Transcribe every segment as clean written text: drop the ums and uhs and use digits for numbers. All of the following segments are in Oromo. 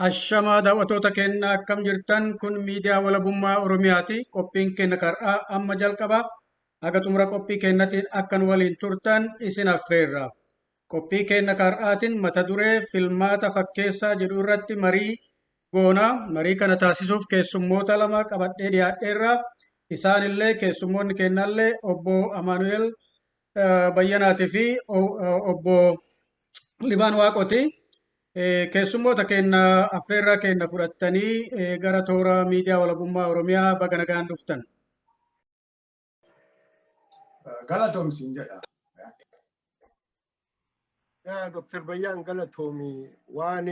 Ashamaa daawwattoota keenyaa, akkam jirtan? Kun miidiyaa Walabummaa Oromiyaati. Qophiin keenya har'aa amma jalqaba. Haga xumura qophii keenyatiin akka nu waliin turtan isin affeerra. Qophii keenya har'aatiin mata duree filmaata fakkeessaa jedhu irratti marii goona. Marii kana taasisuuf keessummoota lama qabadhee dhiyaadheerra. Isaanillee, keessummoonni keenyallee, obbo Amaanu'eel Bayyanaatii fi obbo Libaan Waaqooti. Keessummoota keenya, affeerraa keenya fudhattanii gara toora miidiyaa Walabummaa Oromiyaa baga nagaan dhuftan. Galatoomsiin jedha. Dr. Bayyaan, galatoomi, waan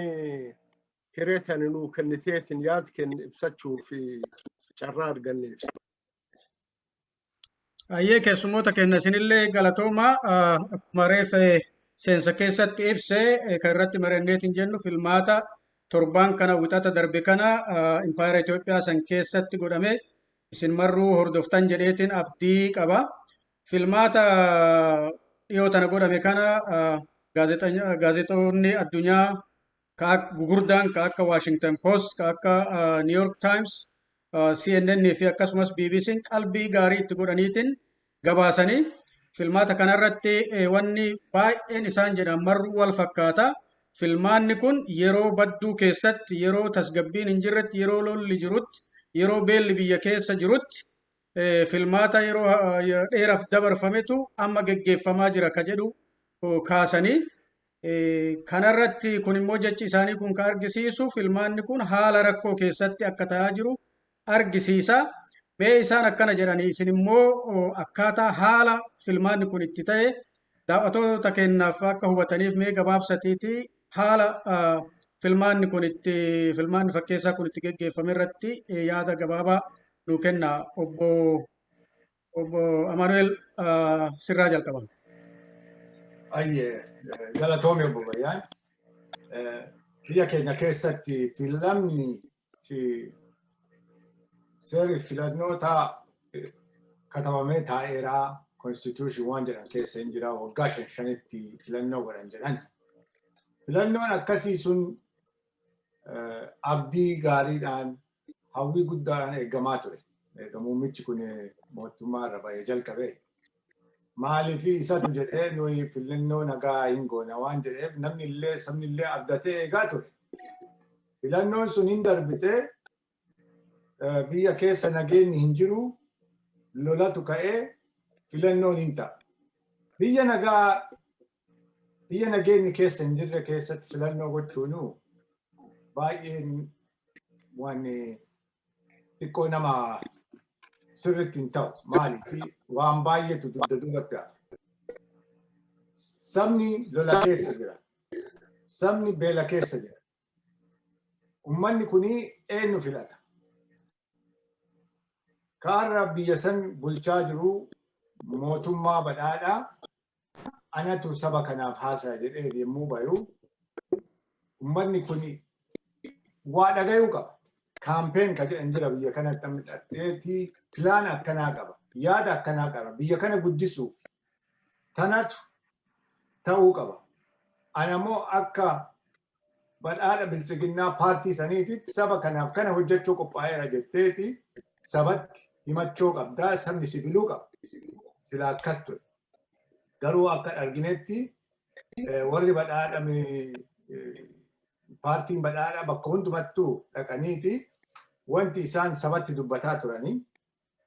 hiree sana nuu kenniteetiin yaad kenne ibsachuuf carraa arganneef. Ayyee, keessummoota keenya, isinillee galatooma. Akkuma reef seensa keessatti ibse, kan irratti maranneetiin jennu filmaata torbaan kana, wixata darbe kana, impaayera Itoophiyaa san keessatti godhame isin marruu hordoftan jedheetiin abdii qaba. Filmaata dhiyoo tana godhame kana gaazexoonni addunyaa ka gugurdaan, ka akka Washington Post, ka akka New York Times, CNN fi akkasumas BBC'n qalbii gaarii itti godhaniitiin gabaasanii, filmaata kanarratti wanni baay'een isaan jedhan marruu wal fakkaata. Filmaanni kun yeroo badduu keessatti, yeroo tasgabbiin hin jirretti, yeroo lolli jirutti, yeroo beelli biyya keessa jirutti, filmaata yeroo dheeraaf dabarfametu amma geggeeffamaa jira ka jedhu kaasanii, kanarratti kun immoo jechi isaanii kun ka argisiisu filmaanni kun haala rakkoo keessatti akka ta'aa jiru argisiisa. Mee isaan akkana jedhanii, isin immoo akkaataa haala filmaanni kun itti ta'e daawwattoota keenyaaf akka hubataniif mee gabaabsatiiti haala filmaanni kun itti, filmaanni fakkeessaa kun itti geggeeffame irratti yaada gabaabaa nuu kenna. Obbo Amaanu'eel, sirraa jalqabama. Ayyee, galatoomi obbo Bayyaan. Biyya keenya keessatti filamni fi seerri filannoota katabamee taa'eeraa, constitution waan jedhan keessa hin jira, waggaa shan shanitti filannoo godhan jedhan. Filannoon akkasii sun abdii gaariidhaan, hawwii guddaadhaan eeggamaa ture. Eega muummichi kun mootummaa irra ba'ee jalqabee. Maaliif isatu jedhee nuyi filannoo nagaa hin goona waan jedheef, namni illee, sabni illee abdatee eegaa ture. Filannoon sun hin darbite, biyya keessa nageenyi hin jiru, lolatu ka'ee, filannoon hin ta'a. Biyya nagaa, biyya nageenyi keessa hin jirre keessatti filannoo gochuunu baay'een waan xiqqoo nama sirriitti hin ta'u. Maaliif? Waan baay'eetu dugda duubatti hafa. Sabni lola keessa jira. Sabni beela keessa jira. Uummanni kuni eenyu filata? Kaarra biyya san bulchaa jiru mootummaa badhaadhaa, anatu saba kanaaf haasa'a jedhee yommuu bayu, uummanni kuni waa dhagayuu qaba. Campaign ka jedhan jira biyya kanatti, amma dhadheetii plan akkanaa qaba. Yaada akkanaa qaba. Biyya kana guddisuuf tanatu ta'uu qaba. Ana immoo akka badhaadha biltsiginnaa paartii saniititti saba kanaaf kana hojjechuu qophaa'eera jetteeti sabatti himachuu qabdaa, sabni si filuu qaba. Sila akkas ture. Garuu akka arginetti warri badhaadha, paartiin badhaadha, bakka hundumattuu dhaqaniiti wanti isaan sabatti dubbataa turanii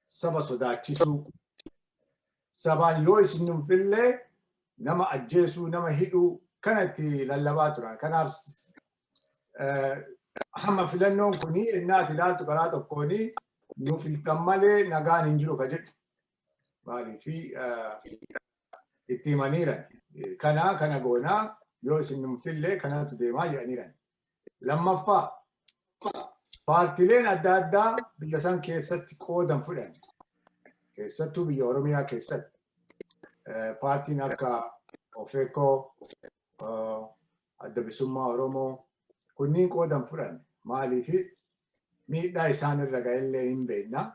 saba sodaachisuu, sabaan yoo isin hin fillee nama ajjeesuu, nama hidhuu kana itti lallabaa turan. Kanaaf hamma filannoon kuni innaa ati ilaaltu karaa tokkooni nu filtan malee nagaan hin jiru ka jedhu. Maaliif itti himaniiran. Kana kana goonaa, yoo isin nu fillee kanatu deemaa jedhaniiran. Lammaffaa, paartileen adda addaa biyya san keessatti qoodan fudhan. Keessattuu biyya Oromiyaa keessatti. Paartiin akka Ofeekoo, Adda Bilisummaa Oromoo kunniin qoodan fudhan. Maaliif? Miidhaa isaan irra ga'ellee hin beekna.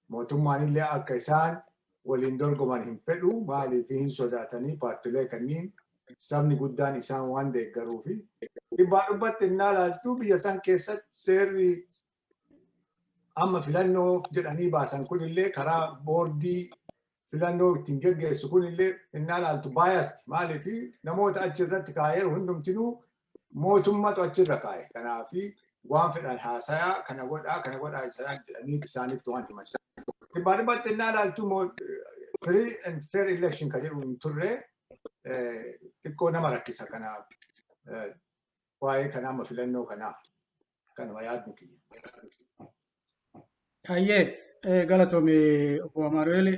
Mootummaan illee akka isaan waliin dorgoman hin fedhu. Maaliif? Hin sodaatanii paartilee kanniin. Sabni guddaan isaan waan deeggaruufi dhibbaa dhibbatti innaa ilaaltu, biyya san keessatti seerri amma filannoof jedhanii baasan kunillee, karaa boordii filannoo ittiin geggeessu kunillee innaa ilaaltu biased. Maaliif? Namoota achirratti kaa'eeru hundumtinuu mootummatu achirra kaa'e. Kanaafi waan fedhan haasayaa, kana godhaa, kana godhaa isaan jedhanii isaanitti waan himan. Dhibbaa dhibbatti innaa ilaaltu, free and fair election kan jedhu hin turre. Xiqqoo nama rakkisa. Kanaaf waa'ee kanaa, amma filannoo kanaa kanuma yaadnu kiyya. Hayyee, galatoomi obbo Amaanu'eel.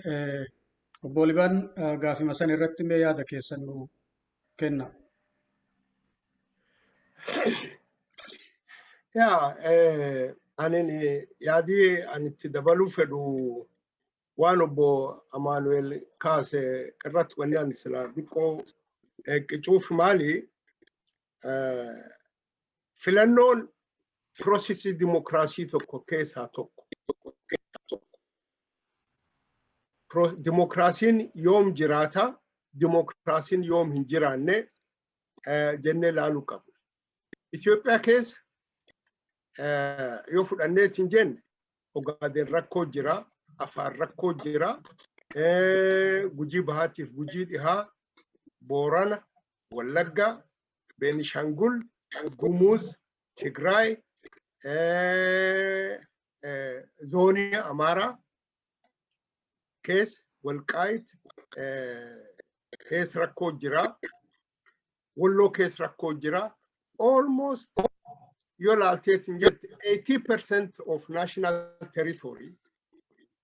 Obbo Libaan, gaafima san irratti mee yaada keessan nu kenna. Yaa, anin yaadii ani itti dabaluu fedhu waan obbo Amaanu'eel kaase irratti. Wanni ani sila xiqqoo qicuuf maali? Filannoon processii dimokiraasii tokko keessaa tokko. Dimokiraasiin yoom jiraata, dimokiraasiin yoom hin jiraanne jennee ilaaluu qabna. Itoophiyaa keessa yoo fudhannee hin jenne, Ogaaden rakkoo jira, Afaar rakkoo jira, Gujii Bahaatiif Gujii Dhihaa, Boorana, Wallagga, Beenishangul, Gumuz, Tigraay, zoonii Amaaraa keessa, Walqaayit keessa rakkoo jira, Walloo keessa rakkoo jira. Almost yoo laalteet hin jette, 80% of national territory,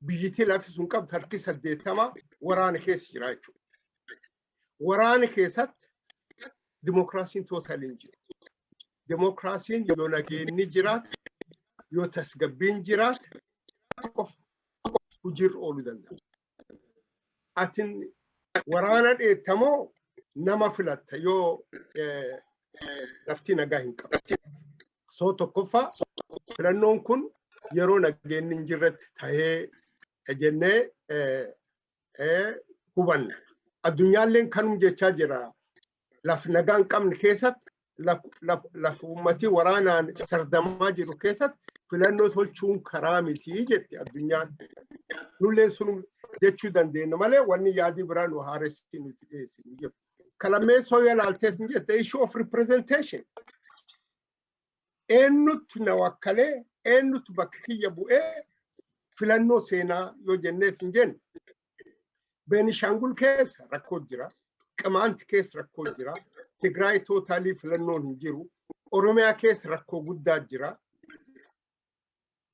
biyyittii lafi sun qabdu harki 80 waraana keessa jira jechuudha. Waraana keessatti dimokiraasiin totally hin jiru. Dimokiraasiin yoo nageenyi jiraate, yoo tasgabbiin jiraate qofa hojiirra ooluu danda'a. Atin waraana dheettamoo nama filatta yoo lafti nagaa hin qabu? So tokkoffaa, filannoon kun yeroo nageenyi hin jirretti tahee jennee hubanna. Addunyaalleen kanum jechaa jira. Laf nagaa hin qabne keessatti, laf uummatii waraanaan sardamaa jiru keessatti filannoo tolchuun karaa mitii jetti addunyaan. Nulleen sun jechuu dandeenya malee wanni yaadii biraa nu haaressi nuti dhiyeessinu jiru. Kalammeessoo yoo ilaaltees hin jette, issue of representation. Eenyutu na wakkalee, eenyutu bakka kiyya bu'ee filannoo seenaa yoo jennees hin jenne, Beenishaangul keessa rakkoo jira. Qimaanti keessa rakkoo jira. Tigraay totally filannoon hin jiru. Oromiyaa keessa rakkoo guddaa jira.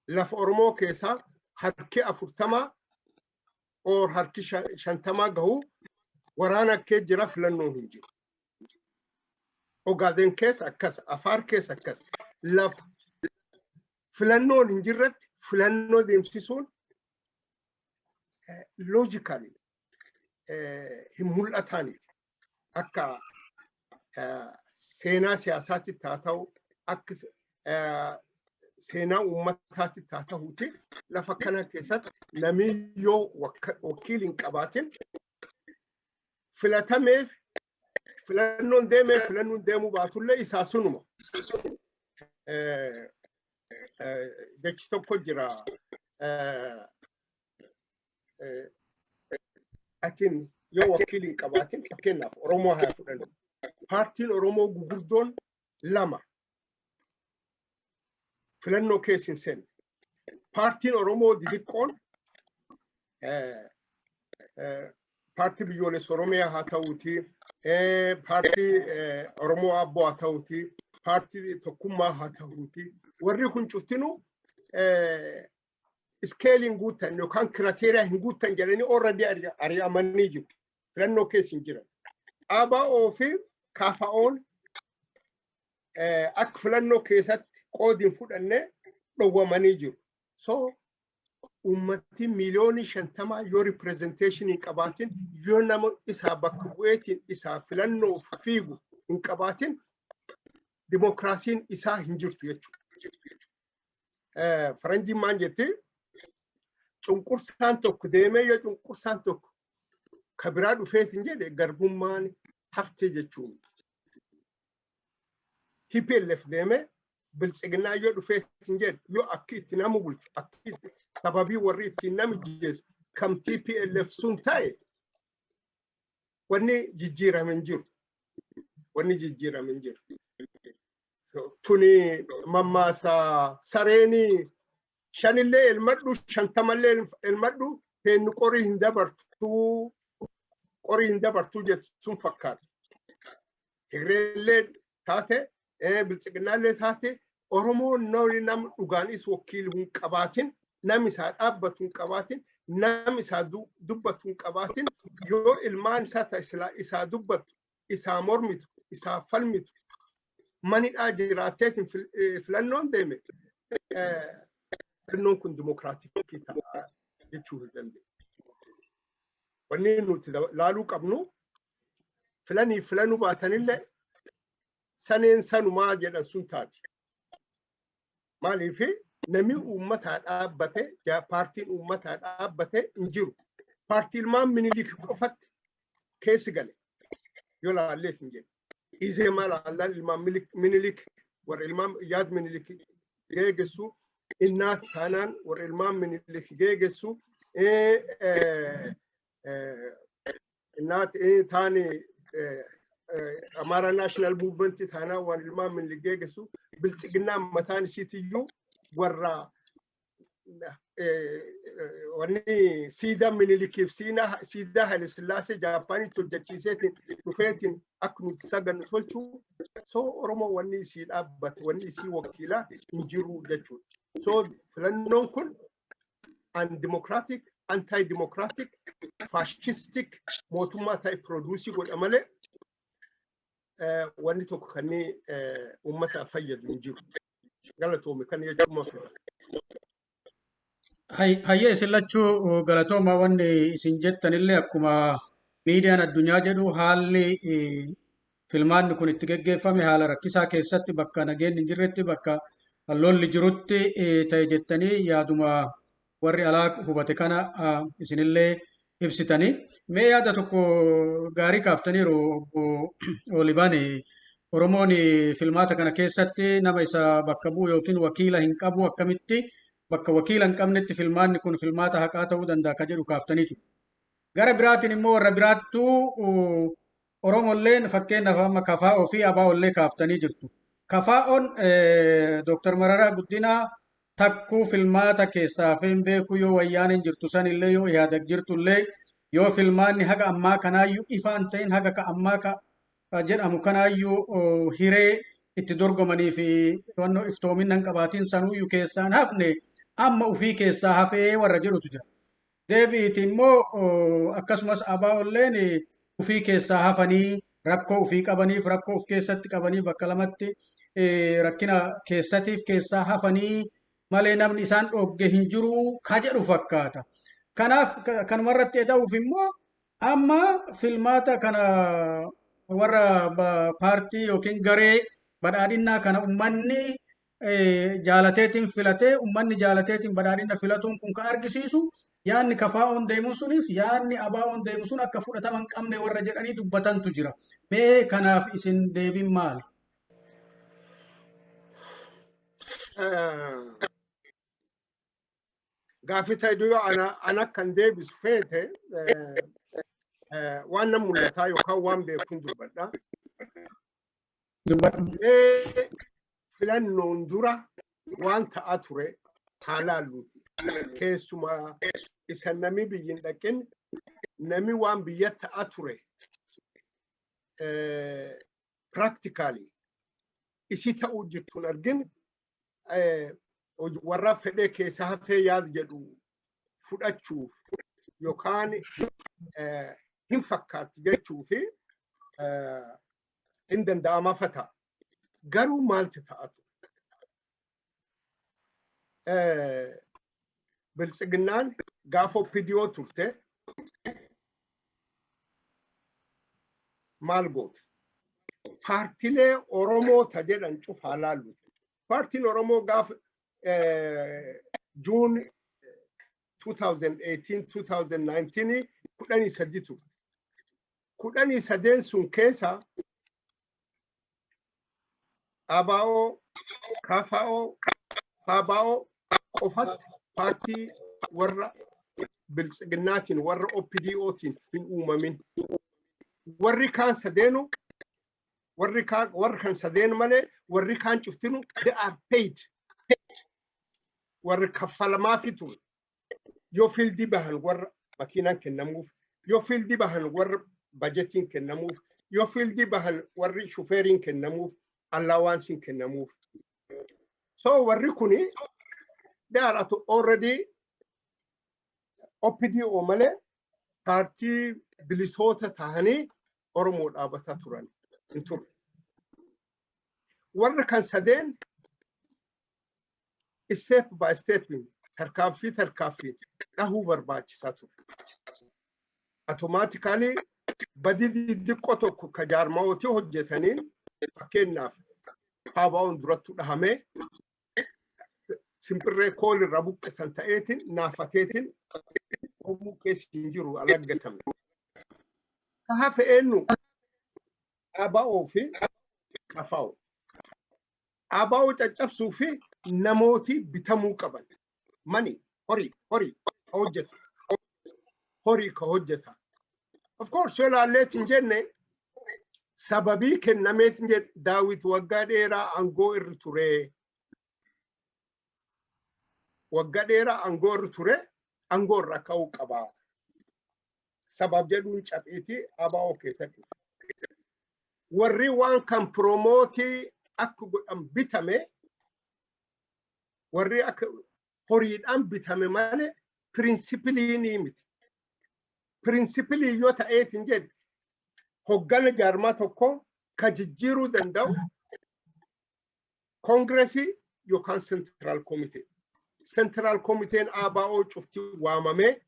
Lafa Oromoo keessaa harki 40 or harki 50 gahu waraana kee jira, filannoon hin jiru. Ogaaden keessa akkas, Afaar keessa akkas. Lafa filannoon hin jirretti filannoo deemsisuun logically hin mul'ataaniti. Akka seenaa siyaasaatti haa ta'u, akka seenaa uummataatti haa ta'uuti, lafa kana keessatti namni yoo wakiil hin qabaatin filatameef filannoon deemee filannoon deemuu baatullee isaa sunuma. Jechi tokko jira. Atiin yoo wakiil hin qabaatin, fakkeenyaaf Oromoo haa fudhannu. Paartiin Oromoo gugurdoon lama filannoo keessa hin seenne. Paartiin Oromoo didiqqoon, paartii biyyoolessa Oromiyaa haa ta'uuti, paartii Oromoo Abboo haa ta'uuti, paartii Tokkummaa haa ta'uuti. Warri kun cuftinuu scale hin guuttan yookaan criteria hin guuttan jedhanii already ari'amanii jiru. Filannoo keessa hin jiran. ABO fi KFO'n akka filannoo keessatti qoodi hin fudhanne dhowwamanii jiru. So ummati miliyoonii 50 yoo representation hin qabaatin, yoo nama isaa bakka bu'eetiin isaa filannoof fiigu hin qabaatin, dimokiraasiin isaa hin jirtu jechuudha. Faranjiin maan jetti? Cunqursaan tokko deemee yoo cunqursaan tokko ka biraa dhufees hin jedhe, garbummaan Haftee jechuu miti. TPLF deeme, Biltsiginnaa yoo dhufee hin jedhu, yoo akki itti nama bulchu, akki itti sababii warri ittiin nama jeessu kam TPLF sun ta'e, wanni jijjiirame hin jiru. Wanni jijjiirame hin jiru. Tuni mammaasa sareeni shanillee elmadhu, 50llee elmadhu, teennu qorii hin dabartuu, qorii hin dabartuu jettu sun fakkaata. Tigreellee taate, Biltsiginnaallee taate, Oromoon nam dhugaanis wakiili hin qabaatin, nam isaa dhaabbatu hin qabaatin, nam isaa dubbatu hin qabaatin, yoo ilmaan isaa ta isaa dubbattu, isaa mormitu, isaa falmitu manidhaa jiraateetiin filannoon deeme, filannoon kun dimokiraatikii ta'a jechuu hin dandeenyu. Wanni nuti laaluu qabnu, filanii filanuu baatanillee saneen sanumaa jedhan sun taati. Maaliif namni uummataa dhaabbate, paartiin uummataa dhaabbate hin jiru. Paartii ilmaan Minilik qofatti keessi gale yoo laallees hin jedhu. Izeemaa laallaan ilmaan Minilik, warra ilmaan yaad Minilik geegessu, Innaat taanaan warra ilmaan Minilik geegessu, Innaat taani, Amara National Movement taanaan waan ilmaan Minilik geegessu, Biltsiginnaan mataan isiitiyyuu warra wanni siidaa Minilikiif siidaa Haile Sillaasee Jaapaanitti hojjechiiseetiin dhufeetiin akka nuti sagannu tolchuu. So Oromoo wanni isii dhaabbate, wanni isii wakiilaa hin jiru jechuudha. So filannoon kun undemocratic, anti-democratic, fascistic mootummaa ta'e produce godha malee wanni tokko kan uummataaf fayyadu hin jiru. Galatoomi, kan jechuun fedha. Hayyee, isin lachuu galatooma. Wanni isin jettanillee akkuma miidiyaan addunyaa jedhu, haalli filmaanni kun itti geggeeffame haala rakkisaa keessatti, bakka nageenyi hin jirretti, bakka lolli jirutti ta'e jettanii yaaduma warri alaa hubate kana isinillee ibsitanii. Mee yaada tokko gaarii kaaftaniiru, obbo Olibaan. Oromoon filmaata kana keessatti nama isa bakka bu'u yookiin wakiila hin qabu, akkamitti bakka wakiila hin qabnetti filmaanni kun filmaata haqaa ta'uu danda'a ka jedhu kaaftaniitu. Gara biraatiin immoo warra biraattuu Oromolleen, fakkeenyaaf amma KFO fi ABOllee kaaftanii jirtu. KFO'n Dooktar Mararaa Guddinaa takkuu filmaata keessaa hafee hin beeku, yoo Wayyaaneen jirtu sanillee, yoo Ihaadag jirtullee, yoo filmaanni haga ammaa kanaayyuu ifaan ta'in, haga ka ammaa ka jedhamu kanaayyuu hiree itti dorgomanii fi to'annoo iftoomina hin qabaatiin sanuuyyuu keessaan hafne, amma ufii keessaa hafee warra jedhutu jira. Deebi'iti immoo akkasumas ABOlleen ufii keessaa hafanii rakkoo ufii qabaniif, rakkoo uf keessatti qabanii, bakka lamatti rakkina keessatiif keessaa hafanii malee namni isaan dhoogge hin jiru ka jedhu fakkaata. Kanaaf kanumarratti eda'uuf immoo amma filmaata kana warra paartii yookiin garee badhaadhinnaa kana ummanni jaalateetiin filatee, ummanni jaalateetiin badhaadhina filatuun kun kan argisiisu yaadni KFO'n deemu suniif yaadni ABO'n deemu sun akka fudhatama hin qabne warra jedhanii dubbatantu jira. Mee kanaaf isin deebiin maali? Gaaffii ta'e yoo ana kan deebisu feete, waan nan mul'ataa yookaan waan beekuun dubbadha. Dubbadhu. Filannoon dura waan ta'aa ture haa laalluuti. Keessumaa isa nami biyyi hin dhaqin, nami waan biyya ta'aa ture practically isi ta'uu jirtuun argin, warra fedhee keessa hafee yaad jedhu fudhachuuf yookaan hin fakkaatti jechuu fi hin danda'ama fata. Garuu maalti ta'a ture? Biltsiginnaan gaafa OPDO turte maal goote? Paartilee Oromoo ta jedhan cufaa laallu. Paartiin Oromoo gaafa June 2018, 2019 13 turte. 13 sun keessa ABO, KFO, ABO qofatti paartii warra Biltsiginnaatiin, warra OPDOtiin hin uumamin. Warri kaan sadeenu, warri kaan, warri kan sadeen malee warri kaan cuftinu, they are paid. Warri kaffalamaafi ture. Yoo field bahan warra makiinaan kennamuuf, yoo field bahan warra bajetiin kennamuuf, yoo field bahan warri shufeeriin kennamuuf, allowanceiin kennamuuf. So warri kuni, they are already OPDO malee paartii bilisoota tahanii Oromoo dhaabataa turan hin turre. Warra kan sadeen step by step, tarkaanfii tarkaanfii dhahuu barbaachisaa ture. Automatically badii xixiqqoo tokko ka jaarmaootii hojjetaniin, fakkeenyaaf ABO'n durattu dhahamee simbirree kool irraa buqqisan ta'eetiin naafateetiin Oromoo keessa hin jiru, alaggatame. Ka hafe eenyu? ABO fi KFO. ABO caccabsuu fi namooti bitamuu qaban. Mani horii, horii ka hojjetu. Horii ka hojjeta. Of course, yoo ilaalleet hin jenne, sababii kennameet hin jedhe, Daawit waggaa dheeraa aangoo irra ture. Waggaa dheeraa aangoo irra ture, aangoo irra ka'uu qaba. Sabab jedhuun caphiitii ABO keessatti. Warri waan kan promote akka godhan bitame, warri akka horiidhaan bitame malee principle ni miti. Principle yoo ta'eetiin jedhe, hoggana jaarmaa tokko ka jijjiiruu danda'u koongiresii yookaan central committee. Central committeen ABO cufti waamamee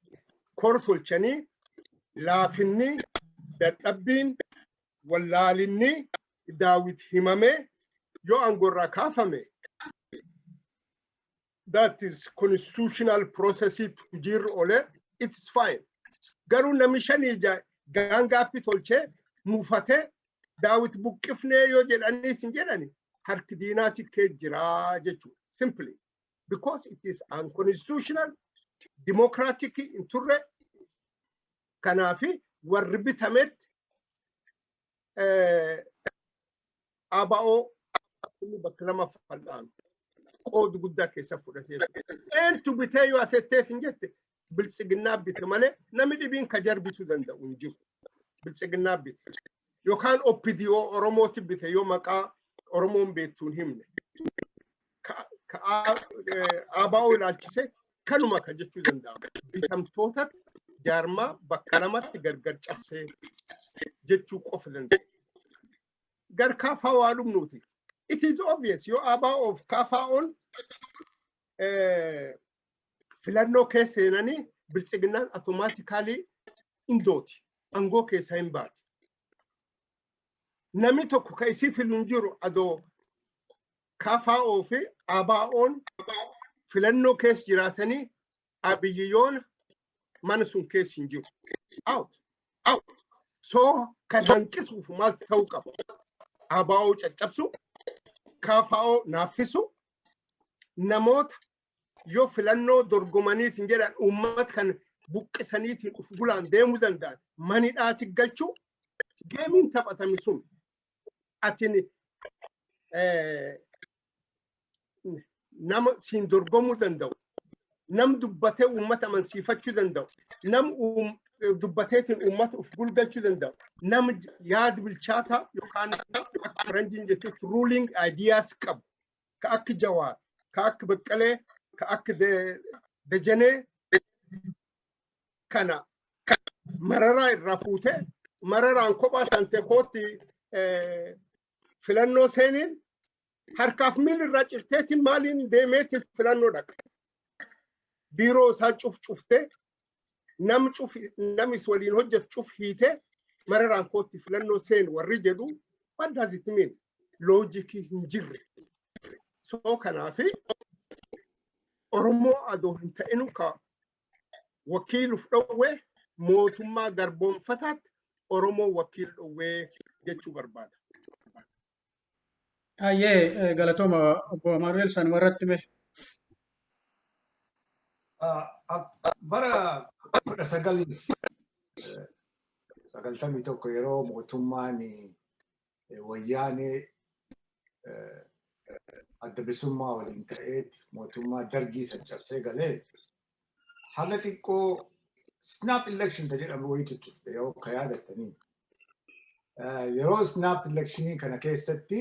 kor tolchanii, laafinni, dadhabbiin, wallaalinni Daawit himamee yoo aangorraa kaafame, that is constitutional process hojiirra oole, it is fine. Garuu namni shanii gang up tolchee muufatee Daawit buqqifnee yoo jedhanii hin jedhani, harki diinaati kee jiraa jechuudha. Simply because it is unconstitutional, democratic hin turre. Kanaafi warri bitametti ABO inni bakka lama fal'aanu qoodu guddaa keessa fudhatee. Eentu bitee yoo atetteet hin jette, Biltsiginnaa bite malee namni dhibiin ka jarbituu danda'u hin jiru. Biltsiginnaa bite. Yookaan OPDO Oromooti bite, yoo maqaa Oromoon beektuun himne. Ka ABO ilaalchise kanuma ka jechuu danda'ama. Bitamtoota jaarmaa bakka lamatti gargar cabsee jechuu qofa danda'u. Gar KFO waa dhumnuuti. It is obvious, yoo ABO of KFO'n filannoo keessa seenanii, Biltsiginnaan automatically indooti. Aangoo keessaa hin baati. Namni tokko ka isii filu hin jiru adoo KFO fi ABO'n filannoo keessa jiraatanii. Abiyyi yoona mana sun keessa hin jiru. Out. Out. So kan hanqisuuf maal ta'uu qaba? ABO caccabsu, KFO naaffisu, namoota yoo filannoo dorgomaniitiin jedhan uummata kan buqqisaniitiin uf gulaan deemuu danda'an manidhaati galchuu. Gameiin taphatame sun atin nama siin dorgomuu danda'u, nam dubbatee uummata amansiifachuu danda'u, nam dubbateetiin uummata uf gulgalchuu danda'u, nam yaada bilchaataa yookaan akka faranjiin jettutti ruling ideas qabu, ka akka Jawaar, ka akka Baqqalee, ka akka Dajanee kana Mararaa irraa fuutee, Mararaan kophaa tante kootti filannoo seeniin, harkaaf miil irraa cirteetiin maaliin deemeetiin filannoo dhaqa? Biiroo isaa cuf cuftee, nam cuf namis waliin hojjetu cuf hiitee, Mararaan kootti filannoo seen warri jedhu, what does it mean? Logic hin jirre. So kanaafi Oromoo adoo hin ta'inu ka wakiiluuf dhowwe mootummaa garboonfataatti. Oromoo wakiil dhowwee jechuu barbaada. Ayyee, galatooma obbo Amaanuel, sanuma irratti mee. Bara 1991 yeroo mootummaan Wayyaanee Adda Bilisummaa waliin ta'eeti mootummaa Dargii san cabsee galee, haga xiqqoo snap election ta jedhamu wayitu turte yoo ka yaadattanii. Yeroo snap electionii kana keessatti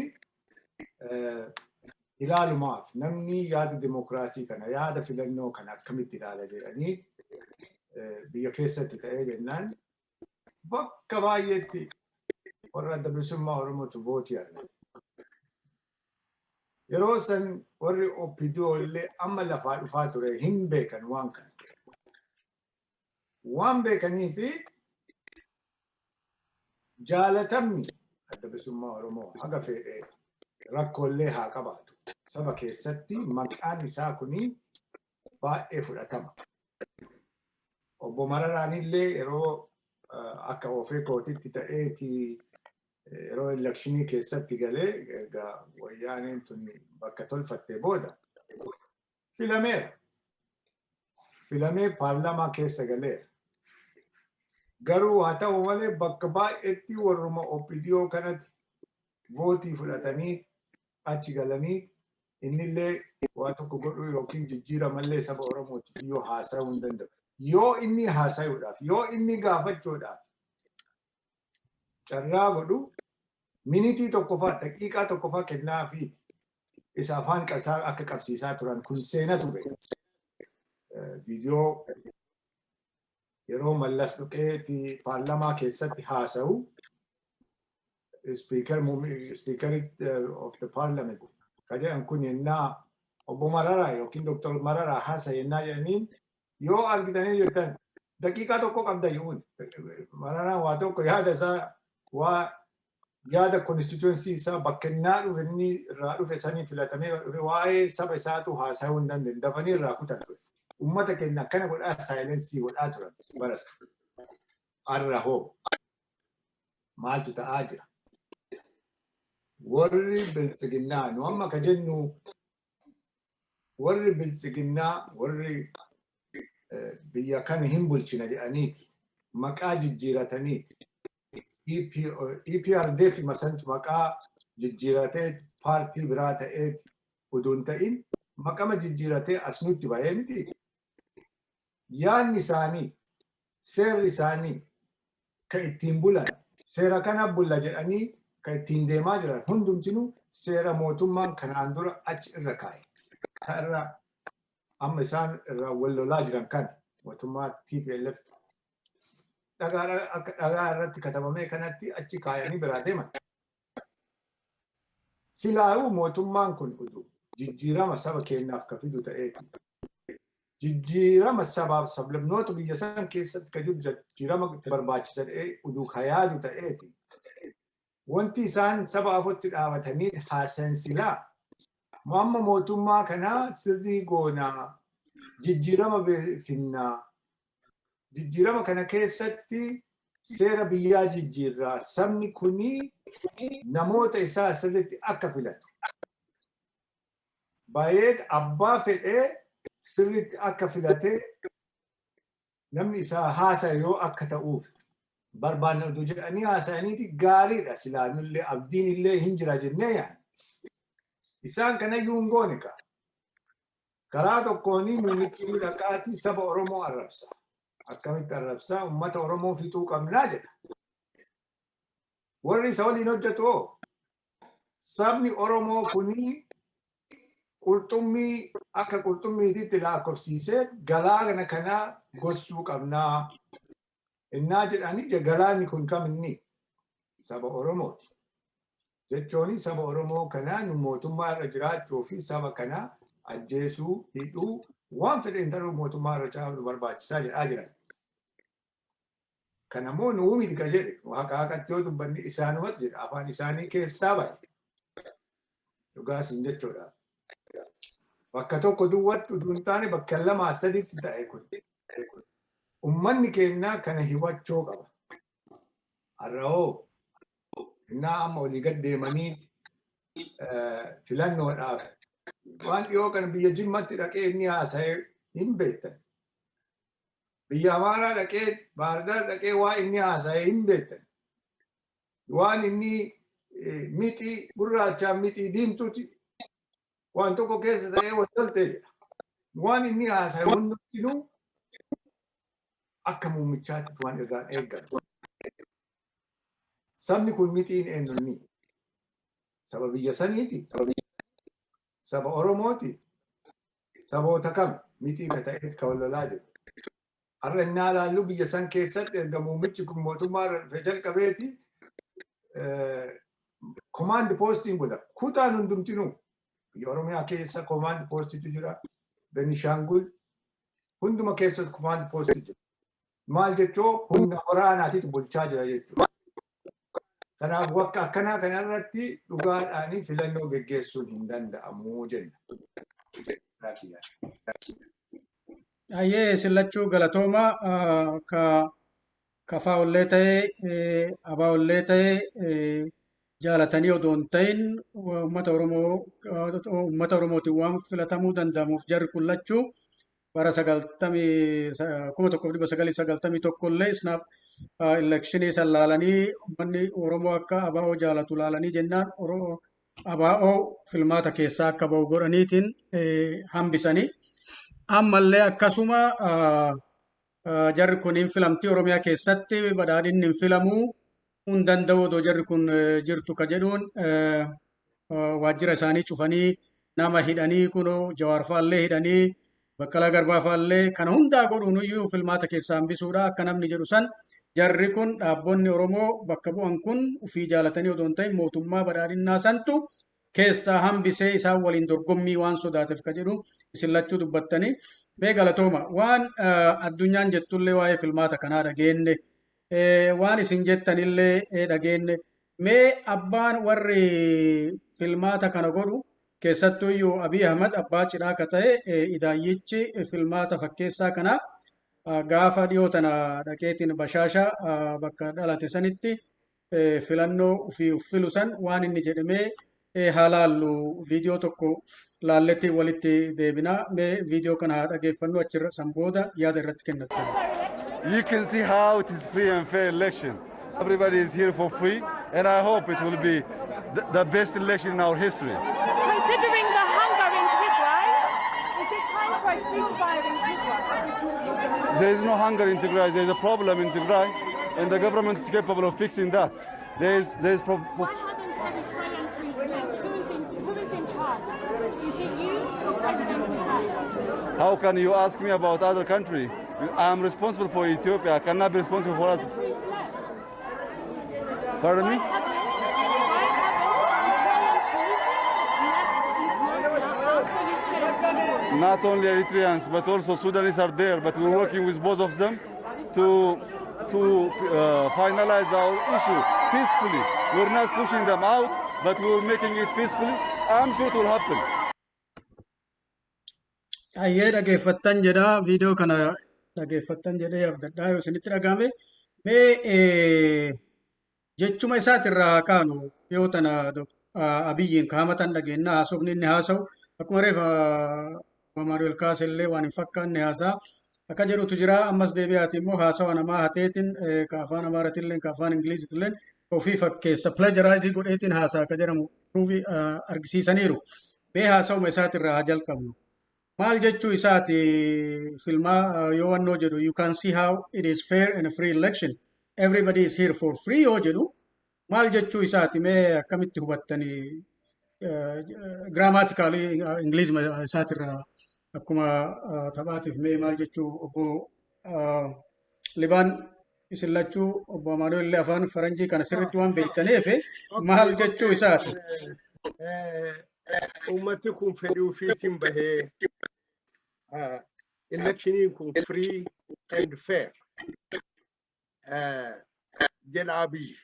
ilaalumaaf namni yaada dimokiraasii kana, yaada filannoo kana akkamitti ilaala jedhanii biyya keessatti ta'ee jennaan, bakka baay'eetti warra Adda Bilisummaa Oromootu vootii argate. Yeroo san warri OPDO illee amma lafaa dhufaa ture hin beekan waan kana. Waan beekanii fi jaalatamni Adda Bilisummaa Oromoo haga fedhe rakkoolee haa qabaatu. Saba keessatti maqaan isaa kuni baay'ee fudhatama. Obbo Mararaan illee yeroo akka ofeekootitti ta'eeti yeroo electionii keessatti galee, egaa Wayyaaneen tun bakka tolfattee booda filameera. Filamee paarlaamaa keessa galeera. Garuu haa ta'u malee bakka baay'eetti warruma OPDO kanatti vootii fudhatanii achi galanii, innillee waa tokko godhuu yookiin jijjiiramallee saba Oromootiif yoo haasa'uu hin danda'u. Yoo inni haasa'uudhaaf, yoo inni gaafachuudhaaf carraa godhu, minitii tokkofaa, daqiiqaa tokkofaa kennaa fi isa afaan qasaa akka qabsiisaa turan kun seenatu beeka. Viidiyoo yeroo Mallas dhufeeti paarlamaa keessatti haasa'u, speaker of the parliament ka jedhan kun yennaa obbo Mararaa yookiin Dr. Mararaa haasa yennaa jedhaniin yoo argitanii jirtan, daqiiqaa tokko qabda yuun Mararaan waa tokko yaada isaa, waa yaada constituency isaa, bakka innaa dhufe, inni irraa dhufe sanii filatamee dhufe, waa'ee saba isaatu haasa'uu hin dandeenye, dafanii irraa kutan ture. Uummata keenya akkana godhaa, silence godhaa turan bara sana. Har'a hoo maaltu ta'aa jira? Warri Biltsiginnaa, nu amma ka jennu, warri Biltsiginnaa, warri biyya kana hin bulchina jedhaniiti maqaa jijjiirataniiti. EPRDF masantu maqaa jijjiiratee paartii biraa ta'eeti odoo hin ta'in maqama jijjiiratee as nutti bahee miti. Yaadni isaanii, seerri isaanii ka ittiin bulan, seera kana bulla jedhanii ka ittiin deemaa jiran hundumtinuu seera mootummaan kanaan dura achi irra kaa'e. Ka irra amma isaan irra wal lolaa jiran kan mootummaa TPLF dhagaa akka dhagaa irratti katabamee kanatti achi kaayanii biraa deeman. Silaa'uu mootummaan kun utuu jijjiirama saba keenyaaf ka fidu ta'eeti. Jijjiirama sabaaf sablamnoota biyya san keessatti ka jiru jijjiirama barbaachisa ta'ee uduu ka yaadu ta'eeti. Wanti isaan saba afutti dhaabatanii haasan silaa amma mootummaa kanaa sirrii goonaa, jijjiirama finnaa, jijjiirama kana keessatti seera biyyaa jijjiirraa, sabni kuni namoota isaa sirriitti akka filatu. Baay'ee abbaa fedhee sirriitti akka filatee namni isaa haasa'e yoo akka ta'uuf barbaanne oduu jedhanii haasa'aniiti gaariidha, silaanullee abdiin illee hin jira jennee yaadna. Isaan kanayyuu hin goone ka. Karaa tokkoon muummichi dhaqaatii saba Oromoo arrabsa. Akkamitti arrabsaa? Uummata Oromoo fixuu qabnaa jedha. Warri isa waliin hojjetu hoo? Sabni Oromoo kunii qurxummii akka qurxummiititti lakkoofsiisee galaana kanaa gossuu qabnaa. Innaa jedhanii, galaanni kun kam inni? Saba Oromooti. Jechuun saba Oromoo kanaa nu mootummaa irra jiraachuu fi saba kana ajjeesuu, hidhuu, waan fedhe hin ta'u, mootummaa irra caalu barbaachisaa jedhaa jiran. Kanammoo nu miti ka jedhe, haqa haqatti yoo dubbanne isaanumatu jedha, afaan isaanii keessaa bahe. Dhugaasiin jechuudha. Bakka tokko duwwaatti utuu hin taane bakka lamaa sadiitti ta'e kun. Uummanni keenya kana hubachuu qaba. Arrabsoon Har'a hoo innaa amma olii gad deemanii filannoodhaaf waan dhiyoo kana biyya Jimmatti dhaqee inni haasa'ee hin beektan. Biyya Amaaraa dhaqee, Baardaar dhaqee waa inni haasa'ee hin beektan. Waan inni mixii gurraachaa, mixii diimtuuti waan tokko keessa ta'ee wal jedha. Waan inni haasa'e hundumtinuu akka muummichaatti waan irraan eeggamu. Sabni kun mixiin eenyunni? Saba biyya saniiti? Saba Oromooti? Saboota kam mixii ka ta'eet ka wal lolaa jiru? Har'a innaa ilaallu biyya san keessatti erga muummichi kun mootummaa irra dhufe jalqabeeti command postiin godha. Kutaan hundumtinuu biyya Oromiyaa keessa command postiitu jira. Benishaangul hunduma keessatti command postii jira. Maal jechuu, humna waraanaatiitu bulchaa jira jechuudha. Kanaaf bakka akkanaa kanarratti dhugaadhaanii filannoo geggeessuun hin danda'amu jenna. Ayyee, sillachuu galatooma. Ka kafaa'ollee ta'ee abaa'ollee ta'ee jaalatanii odoo hin ta'in uummata Oromootiin waan filatamuu danda'amuuf jarri kun lachuu bara 1991 illee snap electionii san laalanii, uummanni Oromoo akka ABO jaalatu laalanii jennaan, ABO filmaata keessaa akka ba'u godhaniitiin hambisanii. Ammallee akkasuma jarri kun hin filamti, Oromiyaa keessatti badhaadhinni hin filamuu hin danda'u odoo jarri kun jirtu ka jedhuun waajjira isaanii cufanii, nama hidhanii, kunoo Jawaar faallee hidhanii, Baqqalaa Garbaa faallee kana hundaa godhuun iyyuu filmaata keessaa hambisuudha. Akka namni jedhu san, jarri kun, dhaabbonni Oromoo bakka bu'an kun, ufii jaalatanii odoo hin ta'in mootummaa badhaadhinnaa santu keessaa hambisee isaan waliin dorgommii waan sodaateef ka jedhu isin lachuu dubbattanii. Mee galatooma, waan addunyaan jettullee waa'ee filmaata kanaa dhageenne, waan isin jettanillee dhageenne. Mee abbaan warri filmaata kana godhu, keessattuu iyyuu Abiy Ahmad abbaa cidhaa ka ta'e, idaayyichi filmaata fakkeessaa kana gaafa dhiyoo tana dhaqeetiin Bashaasha bakka dhalate sanitti filannoo ofii filu san waan inni jedhamee haa laallu. Viidiyoo tokko laalletti walitti deebinaa. Mee viidiyoo kana haa dhageeffannu, achirra san booda yaada irratti kennattan. You can see how it is free and fair election. Everybody is here for free, and I hope it will be the best election in our history. Considering the hunger in Tigray, is it time for a ceasefire in Tigray? There is no hunger in Tigray. There is a problem in Tigray, and the government is capable of fixing that. There is Why haven't Eritrean troops left? Who is in charge? Is it you or President Isaias? How can you ask me about other country? I am responsible for Ethiopia. I cannot be responsible for us. The troops left. Pardon me? Why haven't Eritrean troops left Ethiopia after you said they would? Not only Eritreans, but also Sudanese are there. But we're working with both of them to finalize our issue peacefully. We're not pushing them out, but we're making it peacefully. I'm sure it will happen. Ayyee, dhageeffattan jedha. Viidiyoo kana dhageeffattan jedhee abdadhaa yoo isinitti dhagahame. Mee jechuma isaatirraa haa kaanu. Yoo tana Abiyyiin kaamatan dhageennaa, haasofni inni haasa'u akkuma reefa Amaanu'el Kaase illee waan hin fakkaanne haasaa akka jedhutu jira. Ammas deebi'aati immoo haasawa namaa hateetiin, ka afaan Amaaratillee ka afaan Ingilizitillee ofii fakkeessa, plagiarize godheetiin haasaa akka jedhamu proofii argisiisaniiru. Mee haasawuma isaatirraa haa jalqabnu. Maal jechuu isaati filmaa yoo wannoo jedhu, "You can see how it is fair and a free election. Everybody is here for free" yoo jedhu maal jechuu isaati? Mee akkamitti hubattanii? Grammatically Ingilizima isaatirraa akkuma taphaatiif mee maal jechuu? Obbo Libaan, isin lachuu, obbo Amaanuel illee afaan faranjii kana sirriitti waan beektaniif, maal jechuu isaati? Uummati kun fedhii ofiitiin bahee, electioniin kun free and fair jedha Abiy.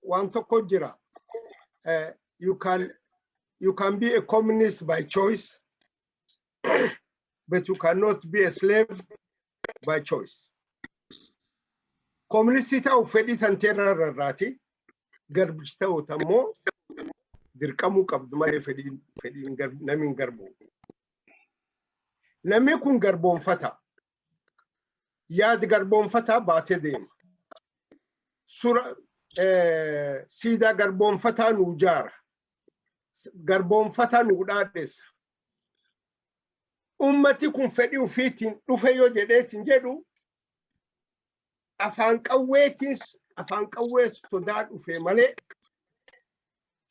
Waan tokko jira. You can be a communist by choice, but you cannot be a slave by choice. Kooministii ta'uuf fedhii tanteerra rarraati. Garbichi ta'uut ammoo dirqamuu qabdu malee fedhiin namni hin garbu. Namni kun garboonfata. Yaadi garboonfataa baatee deema. Sura siidaa garboonfataa nuu jaara. Garboonfataa nuu dhaadheessa. Ummati kun fedhii ofiitiin dhufe yoo jedheetiin jedhu, afaan qawweetiin, afaan qawwee sodaa dhufe malee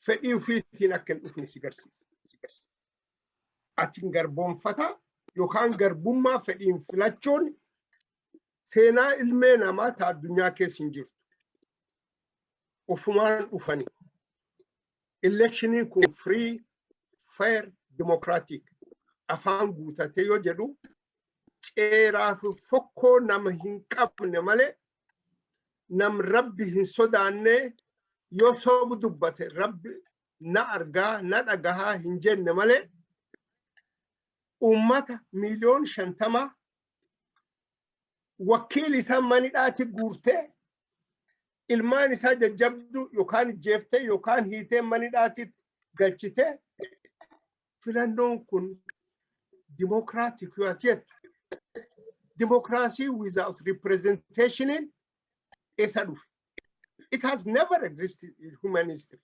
fedhii ofiitiin akka hin dhufne si garsiisa. Ati garboonfata yookaan garbummaa fedhiin filachuun seenaa ilmee namaa ta addunyaa keessa hin jirtu. Ofumaan dhufani. Electioniin kun free, fair, democratic afaan guutatee yoo jedhu, ceeraa fi fokkoo nama hin qabne malee, nam Rabbi hin sodaanne, yoo soobu dubbate Rabbi na argaa na dhagahaa hin jenne malee, ummata 50 miiliyoona wakiil isaa manidhaati guurtee, ilmaan isaa jajjabduu yookaan ijjeeftee yookaan hiitee manidhaatti galchitee, filannoon kun democratic yoo ati jettu, dimokiraasii without representation eessa dhufe? It has never existed in human history.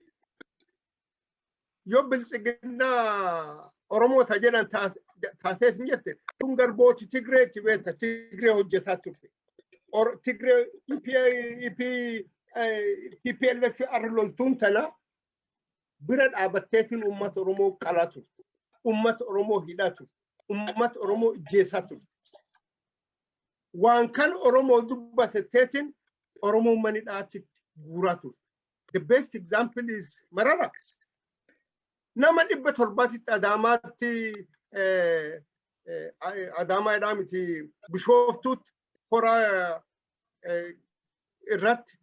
Yoo Biltsiginnaa Oromoota jedhan taateet hin jette, tun garbooti Tigreetti beekta, Tigree hojjetaa turte. Tigree EP TPLF arra loltuun tana bira dhaabatteetiin uummata Oromoo qalaa turte. Uummata Oromoo hidhaa turte. Uummata Oromoo ijjeessaa turte. Waan kan Oromoo dubbatetteetiin Oromoo manidhaatitti guuraa turte. The best example is Marara. Nama 700tti Adaamaatti, Adaamaa jedhaa miti, Bishooftuutti hora irratti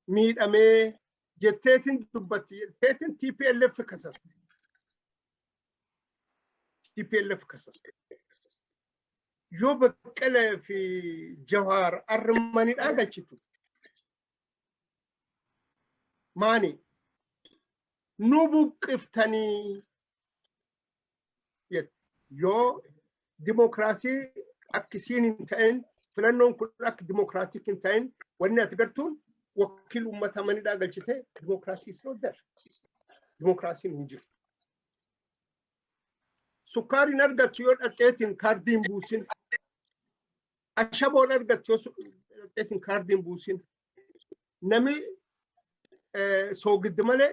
miidhamee jetteetiin dubbatti jetteetiin TPLF kasaste. TPLF kasaste. Yoo Baqqalee fi Jawaar armanidhaa galchitu. Maani? Nu buqqiftanii yoo dimokiraasii akkisiin hin ta'in, filannoon kun akka democratic hin ta'in, wanni ati gartuun wakiil uummata manidhaa galchite, dimokiraasii is not there. Dimokiraasiin hin jiru. Sukkaariin argattu yoo dhaqxeetiin kaardiin buusin. Ashaboon argattu yoo dhaqxeetiin kaardiin buusin. Nami soogiddi malee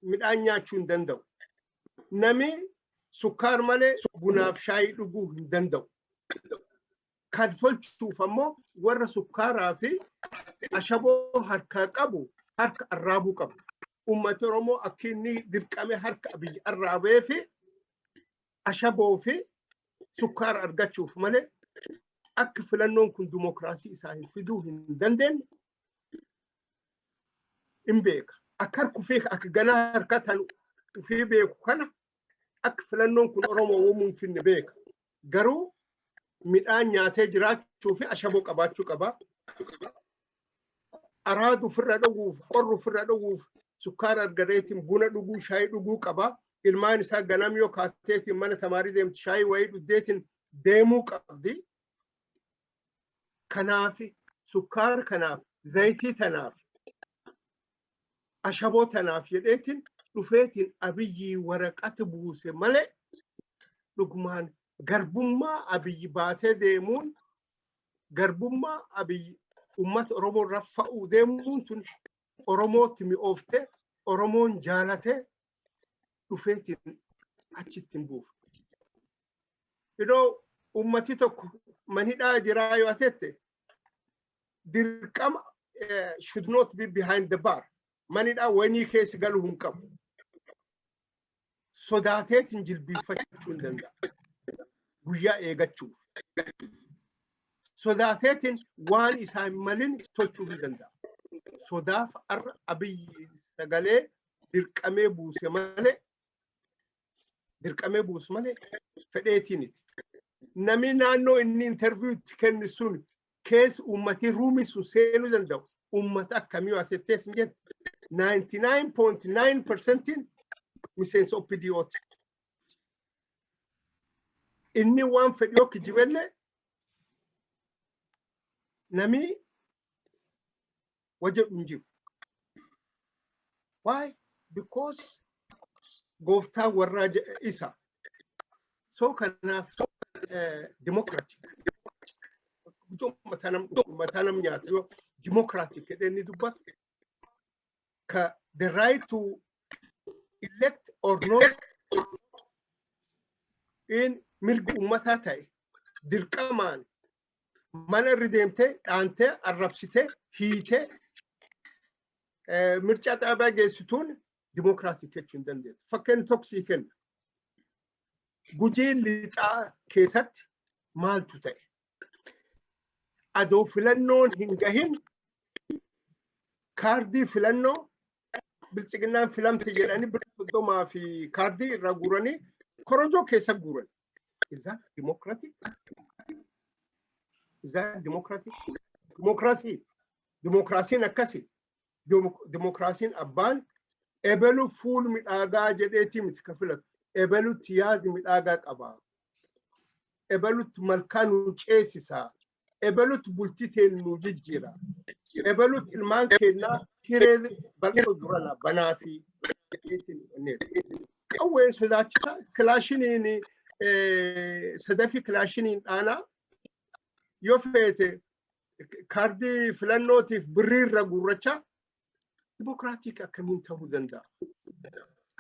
midhaan nyaachuu hin danda'u. Nami sukkaar malee bunaaf shaayii dhuguu hin danda'u. Kan tolchuuf ammoo warra sukkaaraa fi ashaboo harkaa qabu harka arraabuu qabu. Uummati Oromoo akka inni dirqame harka Abiyyi arraabee fi ashaboo fi sukkaara argachuuf malee, akka filannoon kun dimokiraasii isaa hin fiduu hin dandeenye hin beeka. Akka harka akka ganaa harkatan ufii beeku kana, akka filannoon kun Oromoo uumuu hin finne beeka. Garuu midhaan nyaatee jiraachuu fi ashaboo qabaachuu qaba. Araadu ofirra dhuguuf, qorru ofirra dhuguuf sukkaara argateetiin buna dhuguu, shaayii dhuguu qaba. Ilmaan isaa ganam yoo kaatteetiin mana tamaarii deemtu shaayii wayii dhugdeetiin deemuu qabdi. Kanaaf sukkaara kanaaf, zayitii tanaaf, ashaboo tanaaf jedheetiin dhufeetiin Abiyyi waraqata buuse malee, dhugumaan garbummaa Abiyyi baatee deemuun, garbummaa Abiyyi ummata Oromoo irra fa'uu deemuun tun Oromootti mi'oofte, Oromoon jaalate dhufeetiin achitti hin buufne. Yeroo ummati tokko manidhaa jiraa yoo asette, dirqama should not be behind the bar. Manidhaa wayinii keessa galuu hin qabu. Sodaateetiin jilbiifachuu hin danda'a. Guyyaa eegachuuf. Sodaateetiin waan isaan malin tolchuu hin danda'a. Sodaaf arra Abiyyi sagalee dirqamee buuse malee, dirqamee buuse malee fedheetiiniti. Namni naannoo inni interview itti kennu sun Keessa uummatii roomii sun seenuu danda'u uummata akkamii asettees hin jette, 99.9%iin miseensa OPDOti. Inni waan fedhi yoo kijibellee nami wajedhu hin jiru. Why? Because gooftaan warraa isa. So kanaaf democratic. Mataa nam nyaata yoo democratic jedhee inni dubbatu, ka the right to elect or not in mirga uummataa ta'e, dirqamaan mana irra deemtee, dhaantee, arrabsitee, hiitee mircaa xaabaa geessituun democratic jechuu hin dandeettu. Fakkeenya tokko sii kenna. Gujiin Lixaa keessatti maaltu ta'e? Adoo filannoon hin gahin kaardii filannoo Biltsiginnaan filamte jedhanii birra 30 fi kaardii irraa guuranii korojoo keessa guuran. Is that democratic? Is that democratic? Democracy. Democracy'n akkasi. Democracy'n abbaan ebelu fuul midhaagaa jedheetii miti ka filatu. Ebelutti yaadi midhaagaa qaba. Ebelutti malkaa nu ceesisa. Ebelutti bultii teen nu jijjiira. Ebelutti ilmaan kennaa hiree bal'oo durana banaa fi qawween sodaachisa. Kilaashiniin sadafi kilaashiniin dhaanaa yoo feete kaardii filannootiif birrii irra guurracha democratic akkamiin ta'uu danda'a?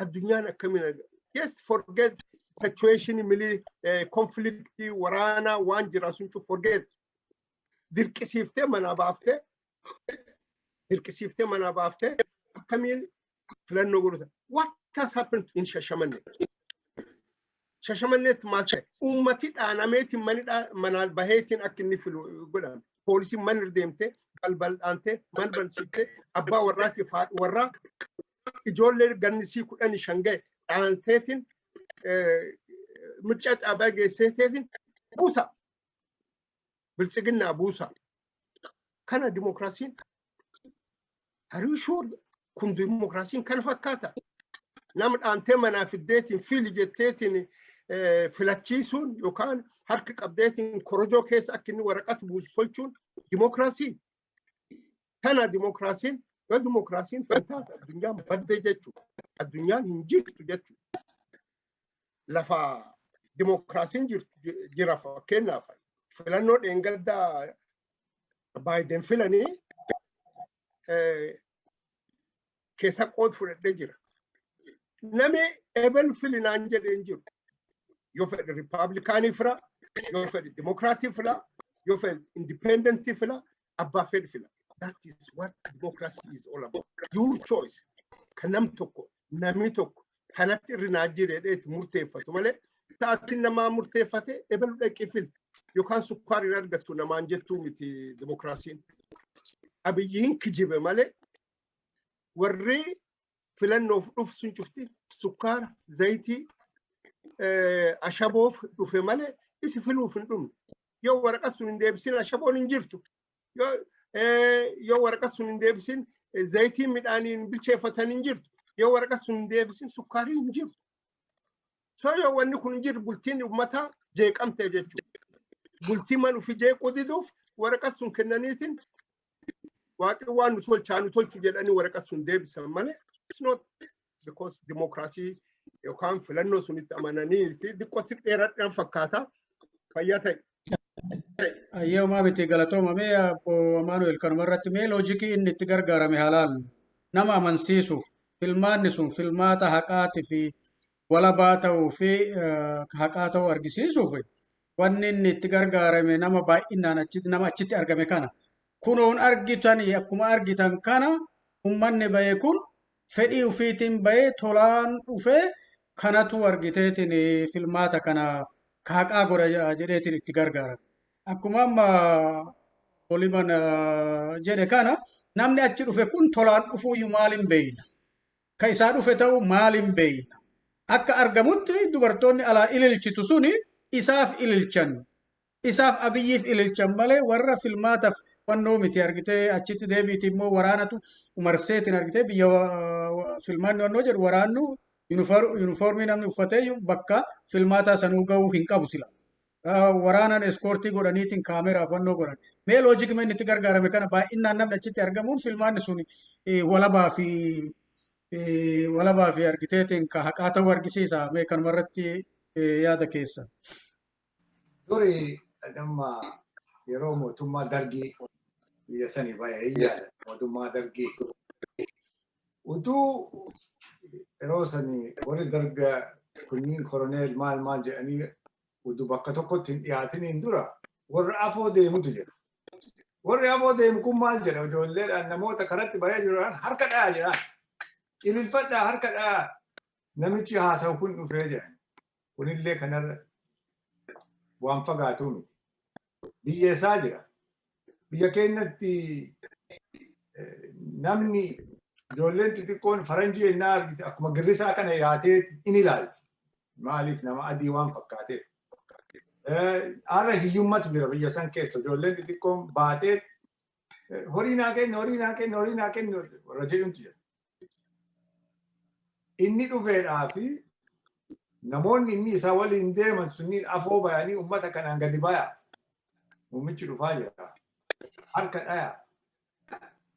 Addunyaan akkamiin? Yes, forget situation, mili conflictii waraanaa waan jira sun, forget. Dirqisiiftee manaa baaftee, dirqisiiftee manaa baaftee akkamiin filannoo godhuta? What has happened in Shashamannee? Shashamanneetti maal ta'e? Uummati dhaanameetiin mani manaan baheetiin akka inni filu godhame. Poolisiin mana irra deemtee, balbal dhaantee, mana bansiiftee, abbaa warraatiif haadha warraa, ijoollee gannisii 15 ga'e dhaanteetiin mirca xaabaa geesseetiin buusa. Biltsiginnaa buusa. Kana dimokiraasiin? Are you sure kun dimokiraasiin kana fakkaata? Nama dhaantee manaa fiddeetiin fili jetteetiin filachiisuun yookaan harka qabdeetiin korojoo keessa akka inni waraqata buusu tolchuun dimokiraasii. Kana dimokiraasiin? Yoo dimokiraasiin sun taate addunyaan badde jechuudha. Addunyaan hin jirtu jechuudha. Lafa dimokiraasiin jirtu jira. Fakkeenyaaf, filannoo dheengaddaa Baayiden filanii keessa qood fudhadhee jira. Nami ebel filinaan jedhee hin jiru. Yoo fedhe Rippaabilikaanii fila, yoo fedhe Dimokiraatii fila, yoo fedhe Indipendentii fila, abbaa fedhe fila. That is what democracy is all about. Your choice. Kan nam tokko, namni tokko kanatti irri naa jire jedheeti murteeffatu malee, ta'atti namaa murteeffate ebelu dhaqee fil yookaan sukkaar hin argattu namaan jettuu miti dimokiraasiin. Abiyyiin kijibe malee warri filannoof dhufu sun cufti sukkaara, zayitii, ashaboof dhufe malee isi filuuf hin dhumne. Yoo waraqaa sun hin deebisin ashaboon hin jirtu. Yoo waraqaa sun hin deebisin zayitiin midhaaniin bilcheeffatan hin jirtu. Yoo waraqaa sun hin deebisin sukkaariin hin jirtu. So yoo wanni kun hin jirre bultiin uummataa jeeqamte jechuudha. Bultii man ofii jeequu diduuf waraqaa sun kennaniitiin waaqni waan nu tolchaa nu tolchu jedhanii waraqaa sun deebisan malee, it's not because dimokiraasii yookaan filannoo sunitti amananii fi xiqqootti dheeradhaan fakkaata. Fayyaa ta'e. Ayyee, homaa miti, galatooma. Mee obbo Amaanu'el, kanuma irratti mee loojikii inni itti gargaarame haalaan nama amansiisuuf, filmaanni sun filmaata haqaatii fi walabaa ta'uu fi haqaa ta'uu argisiisuuf, wanni inni itti gargaarame nama baay'inaan achitti, nama achitti argame kana kunoon argitanii, akkuma argitan kana ummanni bahe kun fedhii ofiitiin bahee tolaan dhufee kanatu argiteetiin filmaata kana ka haqaa godha jedheetiin itti gargaarame. Akkuma amma Oliman jedhe kana, namni achi dhufe kun tolaan dhufuuyyuu maaliin beeyna? Ka isaa dhufe ta'uu maaliin beeyna? Akka argamutti dubartoonni alaa ililchitu suni isaaf ililchan. Isaaf Abiyyiif ililchan malee warra filmaataaf fannoo miti argitee. Achitti deebiiti immoo waraanatu marseetiin argitee biyya filmaanni wannoo jedhu, waraannu yuunifoormii namni uffatee bakka filmaataa sanuu gahuu hin qabu sila. Waraanaan escort godhaniitiin kaameraaf wannoo godhan. Mee logic inni itti gargaarame kana, baay'inaan namni achitti argamuun filmaanni sun walabaa fi argiteetiin ka haqaa ta'uu argisiisa? Mee kanumarratti yaada keessa. Duri nama yeroo mootummaa Dargii biyya sanii bahee hin yaada, mootummaa Dargii. Utuu yeroo sanii warri Darga kunniin koroneel maal maal jedhanii utuu bakka tokkotti hin dhiyaatiniin dura warra afoo deemutu jira. Warri afoo deemu kun maal jedha? Ijoolleedhaan namoota karatti bahee jiran harka dhayaa jedhaan. Ililfadhaa, harka dhayaa, namichi haasa'u kun dhufee jedhan. Kunillee kanarra waan fagaatuu miti. Biyya isaa jira. Biyya keenyatti namni ijoolleen xixiqqoon faranjii ennaa argite akkuma girrisaa kana yaatee in ilaalti. Maaliif? Nama adii waan fakkaateef. Har'a hiyyummatu jira biyya san keessa. Ijoolleen xixiqqoon baatee horii naa kenni, horii naa kenni, horii naa kenni warra jedhutu jira. Inni dhufeedhaa fi namoonni inni isa waliin deeman sunniin afoo bayanii ummata kanaan gadi baya. Muummichi dhufaa jira. Harka dhaya.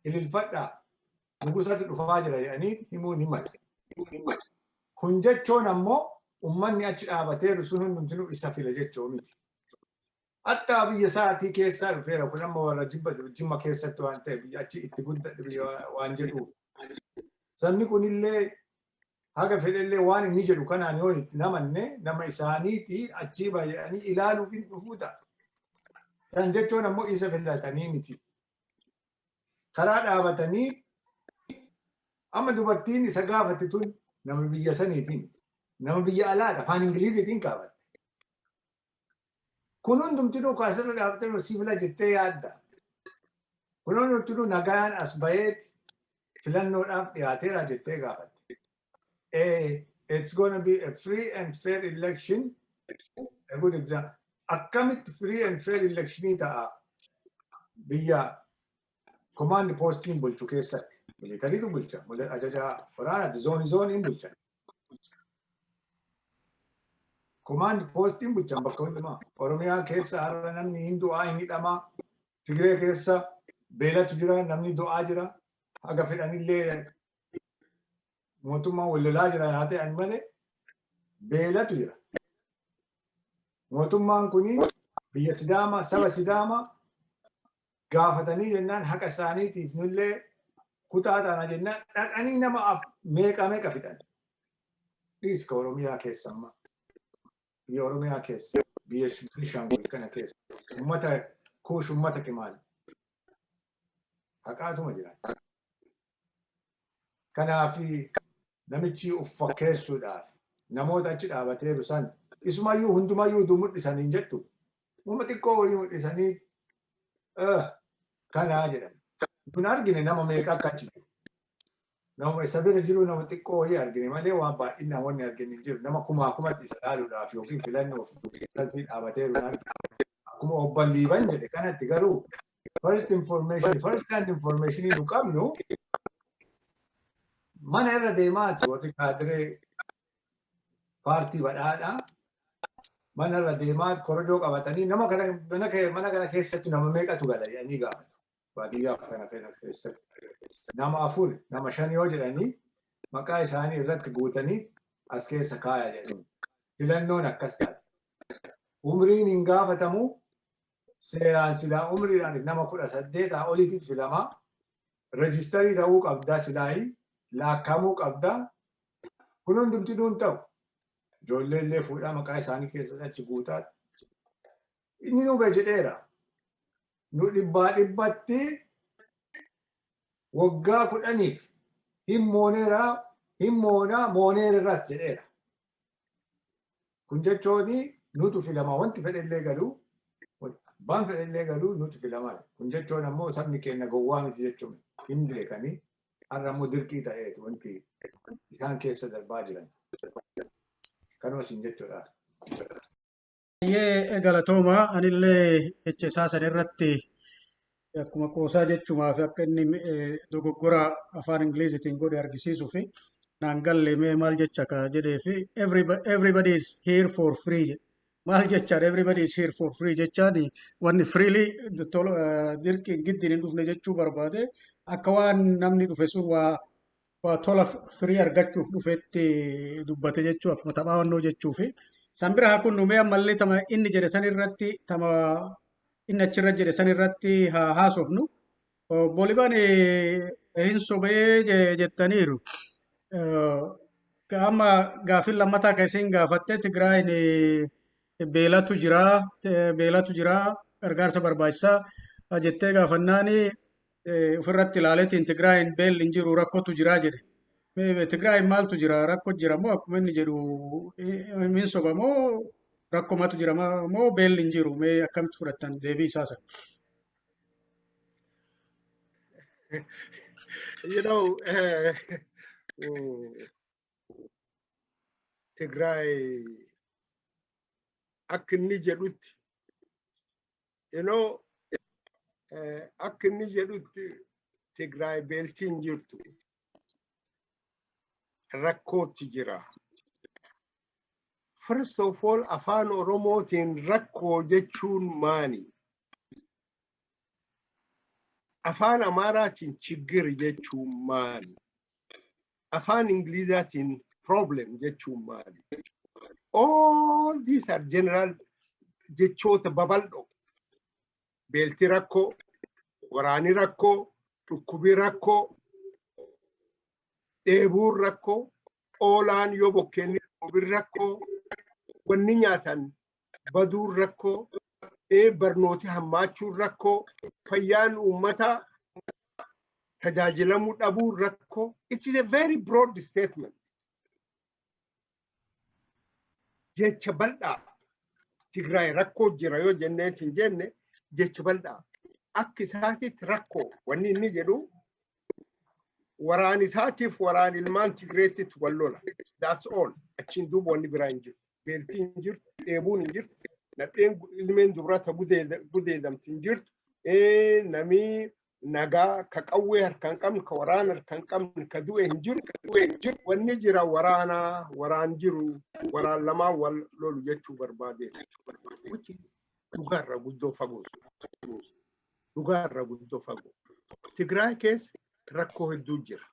Ililfadhaa. Nugusatu dhufaa jira jedhanii himuu ni mala. Kun jechuun ammoo ummanni achi dhaabateeru sun hundumtinuu isa fila jechuu miti. Hatta biyya isaatii keessaa dhufeera, kun amma warra Jimma keessatti waan ta'e, biyya achi itti guddadhe biyya waan jedhuuf. Sabni kunillee haga fedhellee waan inni jedhu kanaan yoo itti namanne nama isaaniiti achii baay'anii ilaaluuf hin dhufuu ta'a. Kan jechuun ammoo isa filatanii miti. Karaa dhaabatanii amma dubartiin isa gaafatti tun nama biyya saniitiin, nama biyya alaadha, afaan Ingiliziitiin gaafatte. Kun hundumtinuu kaasirra dhaabatanii si fila jettee yaadda. Kun hundumtinuu nagaan as baheet filannoodhaaf dhiyaateera jettee gaafatte. It's gonna be a free and fair election. A good example. Akkamitti free and fair electionii ta'a biyya command postiin bulchu keessatti? Militariitu bulcha. Ajaja waraanaati. Zoonii zooniin bulcha. Command postiin bulchan bakka hundumaa. Oromiyaa keessa har'a namni hin du'aa, hin hidhamaa. Tigree keessa beelatu jira, namni du'aa jira. Haga fedhanillee mootummaan wal lolaa jira haa ta'an malee beelatu jira. Mootummaan kuni biyya Sidaamaa, saba Sidaamaa gaafatanii jennaan, haqa isaaniitiif nullee kutaa taana jennaan, dhaqanii nama meeqa meeqa fixan. Dhiiska Oromiyaa keessa amma. Biyya Oromiyaa keessa, biyya Beenishaangul kana keessa, uummata Kuush, uummata Kimaal. Haqaatuma jira. Kanaaf namichi uf fakkeessuudhaaf namoota achi dhaabateeru san isumayyuu hundumayyuu utuu mul'isanii hin jettu. Uuma xiqqoo wayii mul'isanii kanaa jedhan. Kun argine nama meeqa akka achi jiru. Nama isa bira jiru nama xiqqoo wayii argine malee waan baay'inaan wanni argine hin jiru. Nama kumaa kumatti isa ilaaluudhaaf yookiin filannoof salfii dhaabateeru hin argine. Akkuma obbo Liiban jedhe kanatti garuu first information, first hand information nu qabnu, mana irra deemaatu warri kaadiree paartii Badhaadhaa mana irra deemaa korojoo qabatanii nama kana mana kana keessatti nama meeqatu gala jedhanii gaafatu. Baadiyyaa kana keessatti. Nama afur, nama shan yoo jedhanii, maqaa isaanii irratti guutanii as keessa kaaya jedhanii. Filannoon akkas taate. Umriin hin gaafatamu. Seeraan silaa umriidhaan nama 18 oliitu filamaa. Register ta'uu qabdaa, silaayii laakkamuu qabdaa. Kun hundumtinuu hin ta'u. Ijoollee illee fuudhaa maqaa isaanii keessatti achi guutaa. Inni nu jedheera. Nu dhibbaa dhibbatti waggaa 10f hin mooneera, hin moonaa, mooneerras jedheera. Kun jechuun nutu filama, wanti fedhellee galuu, abbaan fedhellee galuu nutu filama. Kun jechuun ammoo sabni keenya gowwaa miti jechuun hin beekanii, har'a ammoo dirqii ta'eetu wanti isaan keessa darbaa jiran. Kanuma isin jechuudha. Baay'ee galatooma. Anillee jecha isaa san irratti akkuma qoosaa jechumaaf akka inni dogoggora afaan Ingiliziitiin godhe argisiisuu fi naan galle, mee maal jecha ka jedhee fi "Everybody is here for free" jedhe. Maal jechaan "Everybody is here for free" jechaan wanni freely dirqiin giddiin hin dhufne jechuu barbaade, akka waan namni dhufe sun waa tola firii argachuuf dhufetti dubbate jechuu, akkuma taphaa wannoo jechuu fi san bira haa kunnu. Mee ammallee tama inni jedhe san irratti, tama inni achirra jedhe san irratti haa haasofnu. Obbo Libaan hin sobee jettaniiru. Amma gaaffiin lammataa kan isin gaafatte, Tigraayin beelatu jira, beelatu jira, gargaarsa barbaachisaa jettee gaafannaani ofirratti ilaaleetiin Tigraayin beelli hin jiru, rakkootu jira jedhe. Tigraayin maaltu jira? Rakkoo jira moo akkuma inni jedhu hin soba moo rakkomatu jira moo beelli hin jiru? Mee akkamitti fudhattan deebii isaa sana? Tigraay akka inni jedhutti, akka inni jedhutti Tigraay beeltiin hin jirtu, rakkootti jira. First of all, afaan Oromootiin rakkoo jechuun maali? Afaan Amaaraatiin ችግር jechuun maali? Afaan Ingilizaatiin problem jechuun maali? All these are general jechoota babal'oo. Beelti rakkoo, waraani rakkoo, dhukkubi rakkoo, dheebuun rakkoo, oolaan yoo bokkeenni roobin rakkoo, wanni nyaatan baduun rakkoo, barnooti hammaachuun rakkoo, fayyaan uummataa tajaajilamuu dhabuun rakkoo. It is a very broad statement. Jecha bal'aa. Tigraay rakkoo jira yoo jenneet hin jenne, jecha bal'aa. Akka isaatitti rakkoo wanni inni jedhu waraan isaatiif waraan ilmaan Tigreettitti wal lola. That's all. Achiin duuba wanni biraa hin jiru. Beeltii hin jirtu, dheebuun hin jirtu, nadheen ilmeen dubrata gudeedamti hin jirtu. Namni nagaa ka qawwee harka hin qabne, ka waraana harka hin qabne, ka du'e hin jiru. Wanni jira waraanaa, waraan jiru, waraan lamaan wal lolu jechuu barbaade. Dhugaarra guddoo fagoo. Dhugaarra guddoo fagoo. Tigraay keessa rakkoo hedduu jira.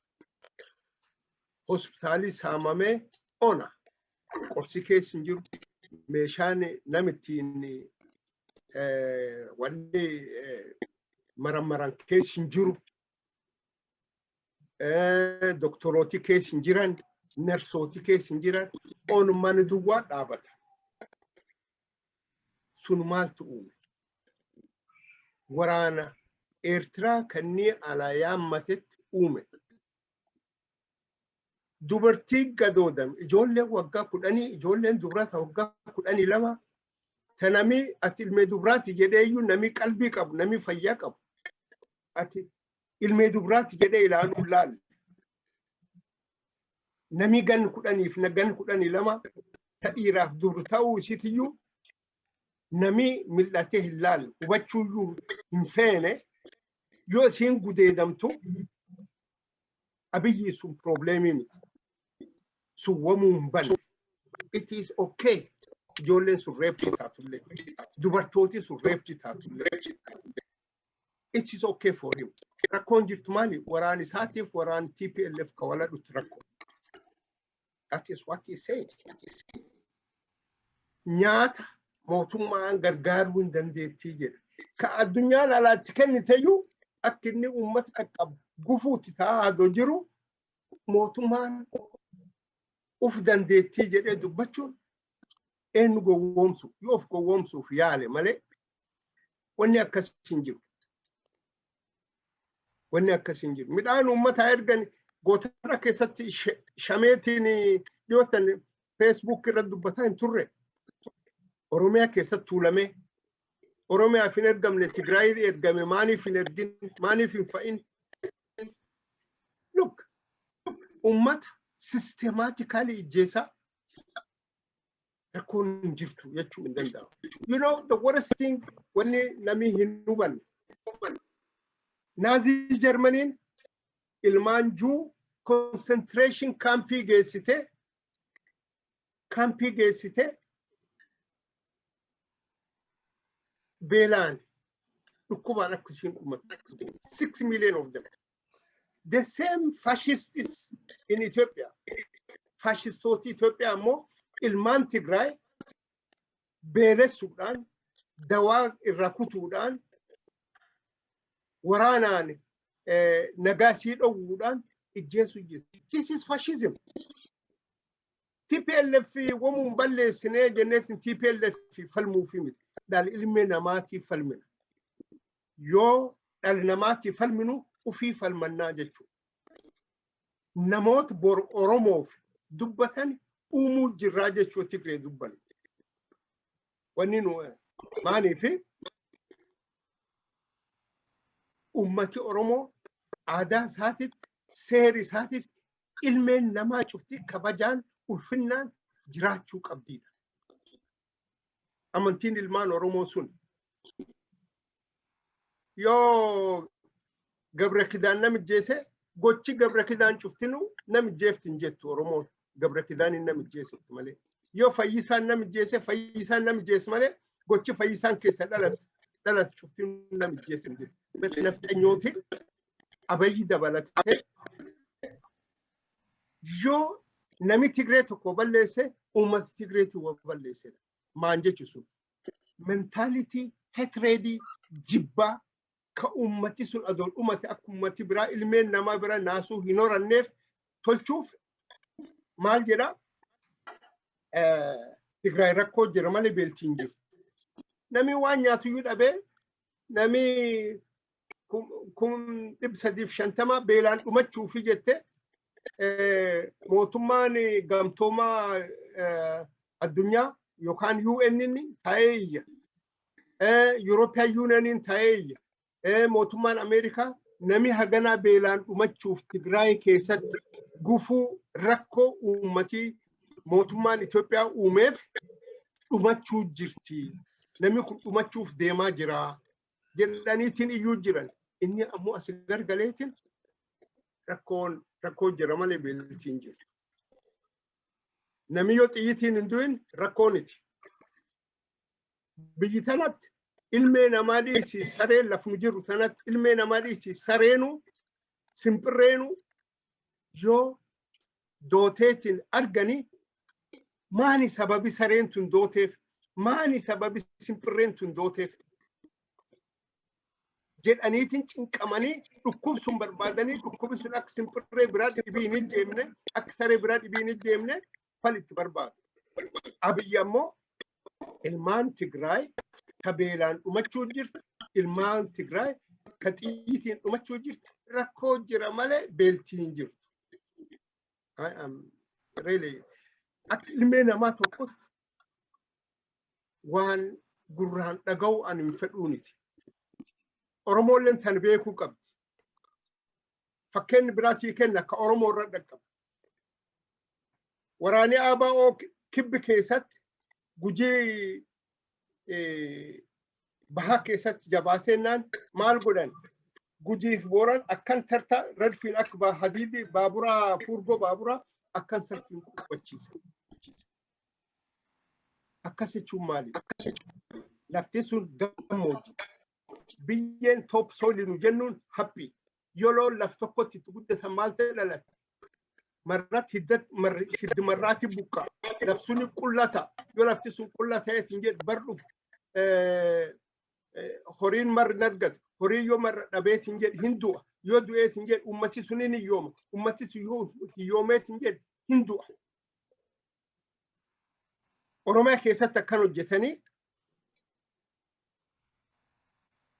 Hospitaalii saamamee ona. Qorsi keessa hin jiru. Meeshaan namittiin wanni marammaran keessa hin jiru. Doktorooti keessa hin jiran. Narsooti keessa hin jiran. Onumaan duwwaa dhaabata. Sun maaltu uume? Waraana Eertiraa kanneen alaa yaammatetti uume. Dubartii gadoodame, ijoolleen waggaa 10, ijoolleen dubrata waggaa 12, ta nami ati ilmee dubraati jedheeyyuu, nami qalbii qabu, nami fayyaa qabu ati ilmee dubraati jedhee ilaaluu laalle. Nami gan 10f gan 12 ta dhiiraaf dubru ta'uu isitiyyuu nami mil'atee hin laalle, hubachuuyyuu hin feene. Yoo isiin gudeedamtu Abiyyi sun probleemii miti. Sun wamuu hin banne. It is okay. Ijoolleen sun rape taatullee. Dubartooti sun rape taatullee. It is okay for him. Rakkoon jirtu maali? Waraan isaatiif waraan TPLF ka waladhutti rakkoo. That is what he said. Nyaata mootummaan gargaaruu hin dandeettii jedha. Ka addunyaan alaatti kenniteyyuu akka inni uummata qaqqabu gufuutti ta'aa adoo jiru, mootummaan uf dandeettii jedhee dubbachuun eenyu gowwoomsu? Yoo of gowwoomsuuf yaale malee wanni akkas hin jiru. Wanni akkas hin jiru. Midhaan uummataa ergan gootara keessatti shameetiin dhiyootan Facebook irratti dubbataa hin turre. Oromiyaa keessatti tuulamee Oromiyaaf hin ergamne, Tigraay ergame, maaniif hin ergin, maaniif hin fa'in? Look, ummata systematically ijjeesaa Rakkoon hin jirtu jechuu hin danda'amu. The worst thing, wanni namni hin hubanne, Naazii Jarmaniin ilmaan Juu concentration kaampii geessite, beelaan, dhukkubaan akka isiin dhumattu. 6 million of them. The same fascists in Ethiopia. Fascistooti Itoophiyaa ammoo ilmaan Tigraay beelessuudhaan, dawaa irraa kutuudhaan, waraanaan nagaa sii dhowwuudhaan ijjeessu jirti. This is fascism. TPLF wamuun balleessinee jenneetin TPLF falmuufi miti. Dhal ilmi namaatiif falmina. Yoo dhala namaatiif falminu, ufii falmannaa jechuudha. Namoota bor Oromoof dubbatan uumuu jirraa jechuu Tigree dubban. Wanni nu maaniifi ummati Oromoo aadaa isaatitti, seeri isaatitti, ilmeen namaa cufti kabajaan, ulfinnaan jiraachuu qabdiidha. Amantiin ilmaan Oromoo sun yoo Gabra Kidaan namijjeese, gochi Gabra Kidaan cuftinu namijjeefti hin jettu Oromoon. Gabra Kidaan hin namijjeesetti malee. Yoo Fayyisaan namijjeese, Fayyisaan namijjeese malee, gochi Fayyisaan keessa dhalate cuftinu namijjeese hin jettu. Nafxanyooti Abayyi dabalatee yoo nami Tigree tokko balleesse, uummata Tigreetii waa balleessedha. Maan jechu sun? Mentality hatred, jibbaa, ka uummati sun adoo dhumate akka uummati biraa, ilmeen namaa bira naasuu hin horanneef tolchuuf maal jedha? Tigraay rakkoo jira malee beeltiin jiru. Nami waan nyaatuyyuu dhabee, nami 350,000 beelaan dhumachuufi jette mootummaan gamtoomaa addunyaa yookaan UN taa'ee iyya. European Union taa'ee iyya. Mootummaan Ameerikaa nami haganaa beelaan dhumachuuf Tigraay keessatti gufuu rakkoo uummatii mootummaan Itoophiyaa uumeef dhumachuu jirti. Namni kun dhumachuuf deemaa jira jedhaniitiin iyyuu jiran. Inni ammoo as gargaleetiin rakkoon rakkoo jira malee beeltiin jiru. Namni yoo xiyyitiin hin du'in rakkooniti. Biyyi tanatti ilmee namaa dhiisi, sareen, lafnu jirru tanatti ilmee namaa dhiisi, sareenu, simpirreenu yoo dooteetiin arganii, maani sababi sareen tun dooteef, maani sababi simpirreen tun dooteef jedhaniitiin cinqamanii, dhukkubsun barbaadanii, dhukkubi sun akka simpirree biraa dhibii hin ijjeemne, akka saree biraa dhibii hin ijjeemne fal itti barbaadu. Abiyyi ammoo ilmaan Tigraay ka beelaan dhumachuu jirtu, ilmaan Tigraay ka xiyyiitiin dhumachuu jirtu, rakkoo jira malee beeltii hin jirtu. I am really, akka ilmee namaa tokkotti waan gurraan dhaga'u ani hin fedhuuniti. Oromoolleen tan beekuu qabdi. Fakkeenyi biraa sii kenna akka Oromoo irra dhaqqaba. Waraanni ABO kibbi keessatti, Gujii bahaa keessatti jabaateennaan maal godhan? Gujiif Booran akkan tarta redfiin akka hadiidi baaburaa, furgoo baaburaa akkan salfiin qubachiisa. Akkas jechuun maali? Lafti sun gammoojji. Biyyeen top soil nu jennuun haphii. Yoo loon laf tokkotti itti guddatan maal ta'e dhalate? Marratti hiddi marraatti buqqa. Laf suni qullata. Yoo lafti sun qulla ta'e hin jedhu, bar dhufu horiin marri hin argatu. Horiin yoo marra dhabees hin jedhu, hin du'a. Yoo du'ees hin jedhu, ummati sun hin hiyyooma. Ummati sun yoo hiyyoomees hin jedhu, hin du'a. Oromiyaa keessatti akkan hojjetanii,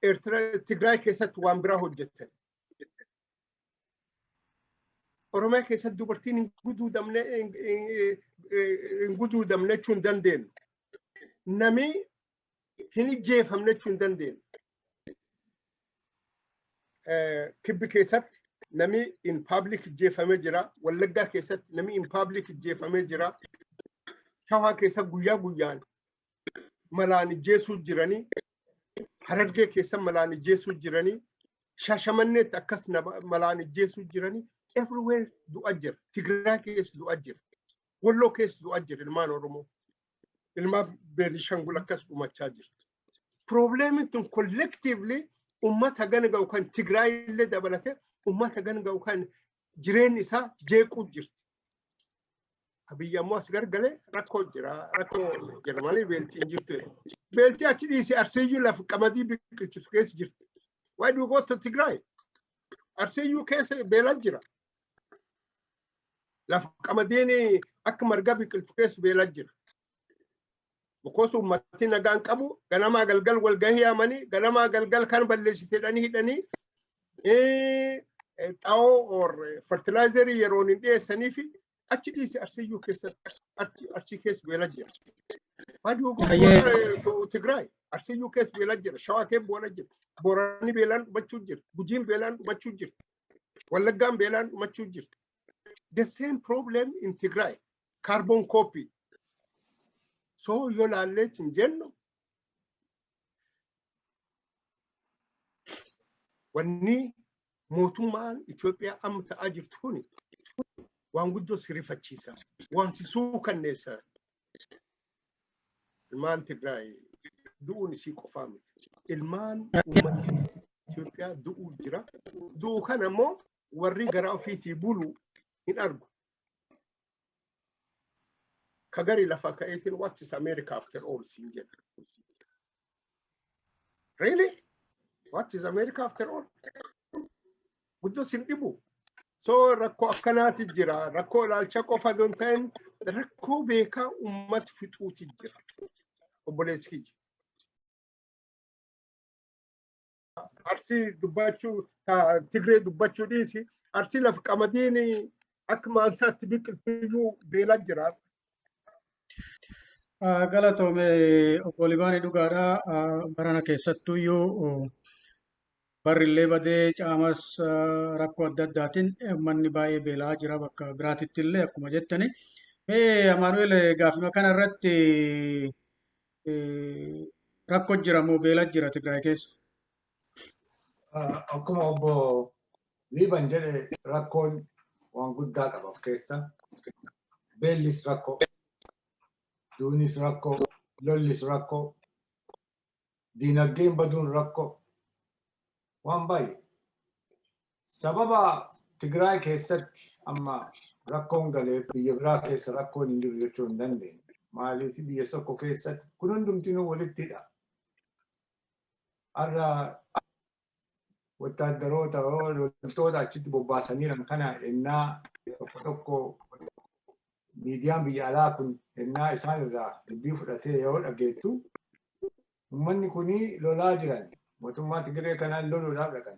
Eertiraa, Tigraay keessatti waan biraa hojjetan. Oromiyaa keessatti dubartiin hin guduudamne jechuu hin dandeenyu. Nami hin ijjeefamne jechuu hin dandeenyu. Kibbi keessatti nami in public ijjeefamee jira. Wallaggaa keessatti nami in public ijjeefamee jira. Shawaa keessa guyyaa guyyaan malaan ijjeesuu jiranii, Harargee keessa malaan ijjeesuu jiranii, Shaashamanneetti akkas malaan ijjeesuu jiranii, everywhere du'a jira. Tigraay keessa du'a jira. Walloo keessa du'a jira ilmaan Oromoo. Ilmaan Beenishangul akkas dhumachaa jirti. Problemiin tun collectively ummata gana ga'u kan Tigraay illee dabalate, ummata gana ga'u kan jireenyi isaa jeequu jirti. Abiyyi ammoo as gargalee rakkoo jira, rakkoo jira malee beeltii hin jirtu. Beeltii achi dhiisee, Arsiiyyuu lafa qamadii biqilchitu keessa jirti. Why do you go to Tigray? Arsiiyyuu keessa beela jira. Lafa qamadiin akka marga biqiltu keessa beela jira. Because uummatni nagaan qabu, ganamaa galgal walgahii yaamanii, ganamaa galgal kan balleessite jedhanii hidhanii, xaa'oo or fertilizerii yeroon hin dhiyeessanii fi achi dhiise, Arsiiyyuu keessa, Arsii keessa beela jira. Why do you go to Tigray? Arsiiyyuu keessa beela jira. Shawaa keessa beela jira. Boorani beelaan dhumachuu jira. Gujiin beelaan dhumachuu jira. Wallaggaan beelaan dhumachuu jira. The same problem in Tigray. Carbon copy. So yoo laallee hin jennu, wanni mootummaan Itoophiyaa amma ta'aa jirtu kuni waan guddoo si rifachiisa. Waan si suukanneessa. Ilmaan Tigraay du'uun isii qofaa miti. Ilmaan uummata Itoophiyaa du'uu jira. Du'u kana immoo warri garaa ofiitii bulu hin argu. Ka gari lafa ka'eetiin "What is America after all?" siin jedha. Really? What is America after all? Guddoo sin dhibu. So rakkoo akkanaati jira. Rakkoo ilaalcha qofa osoo hin ta'in, rakkoo beekaa uummata fixuuti jira. Obboleessi kiyya. Arsii dubbachuu, Tigree dubbachuu dhiisi. Arsii lafa qamadiin akka maansaatti biqiltuyyuu beela jira. Galatoome, obbo Libaanii, dhugaadha. Barana keessattuyyuu barri illee badee, caamas, rakkoo adda addaatiin uummanni baay'ee beela'aa jira, bakka biraatitti illee akkuma jettani. Mee Amaanu'eel, gaafima kana irratti rakkoo jira moo beela jira Tigraay keessa? Akkuma obbo Liiban jedhe, rakkoon waan guddaa qaba of keessa. Beellis rakkoo, duunis rakkoo, lollis rakkoo, diinagdeen baduun rakkoo, waan baay'ee. Sababa Tigraay keessatti amma rakkoon galeef biyya biraa keessa rakkoon hin jiru jechuu hin dandeenye. Maaliif, biyya tokko keessatti kun hundumtinuu walittidha. Har'a wattaaddaroota, loltoota achitti bobbaasaniiran kana ennaa tokko tokko miidiyaan biyya alaa kun ennaa isaan irraa dubbii fudhatee yoo dhageettu, uummanni kuni lolaa jiran, mootummaa Tigiree kanaan loluudhaaf dhaqan.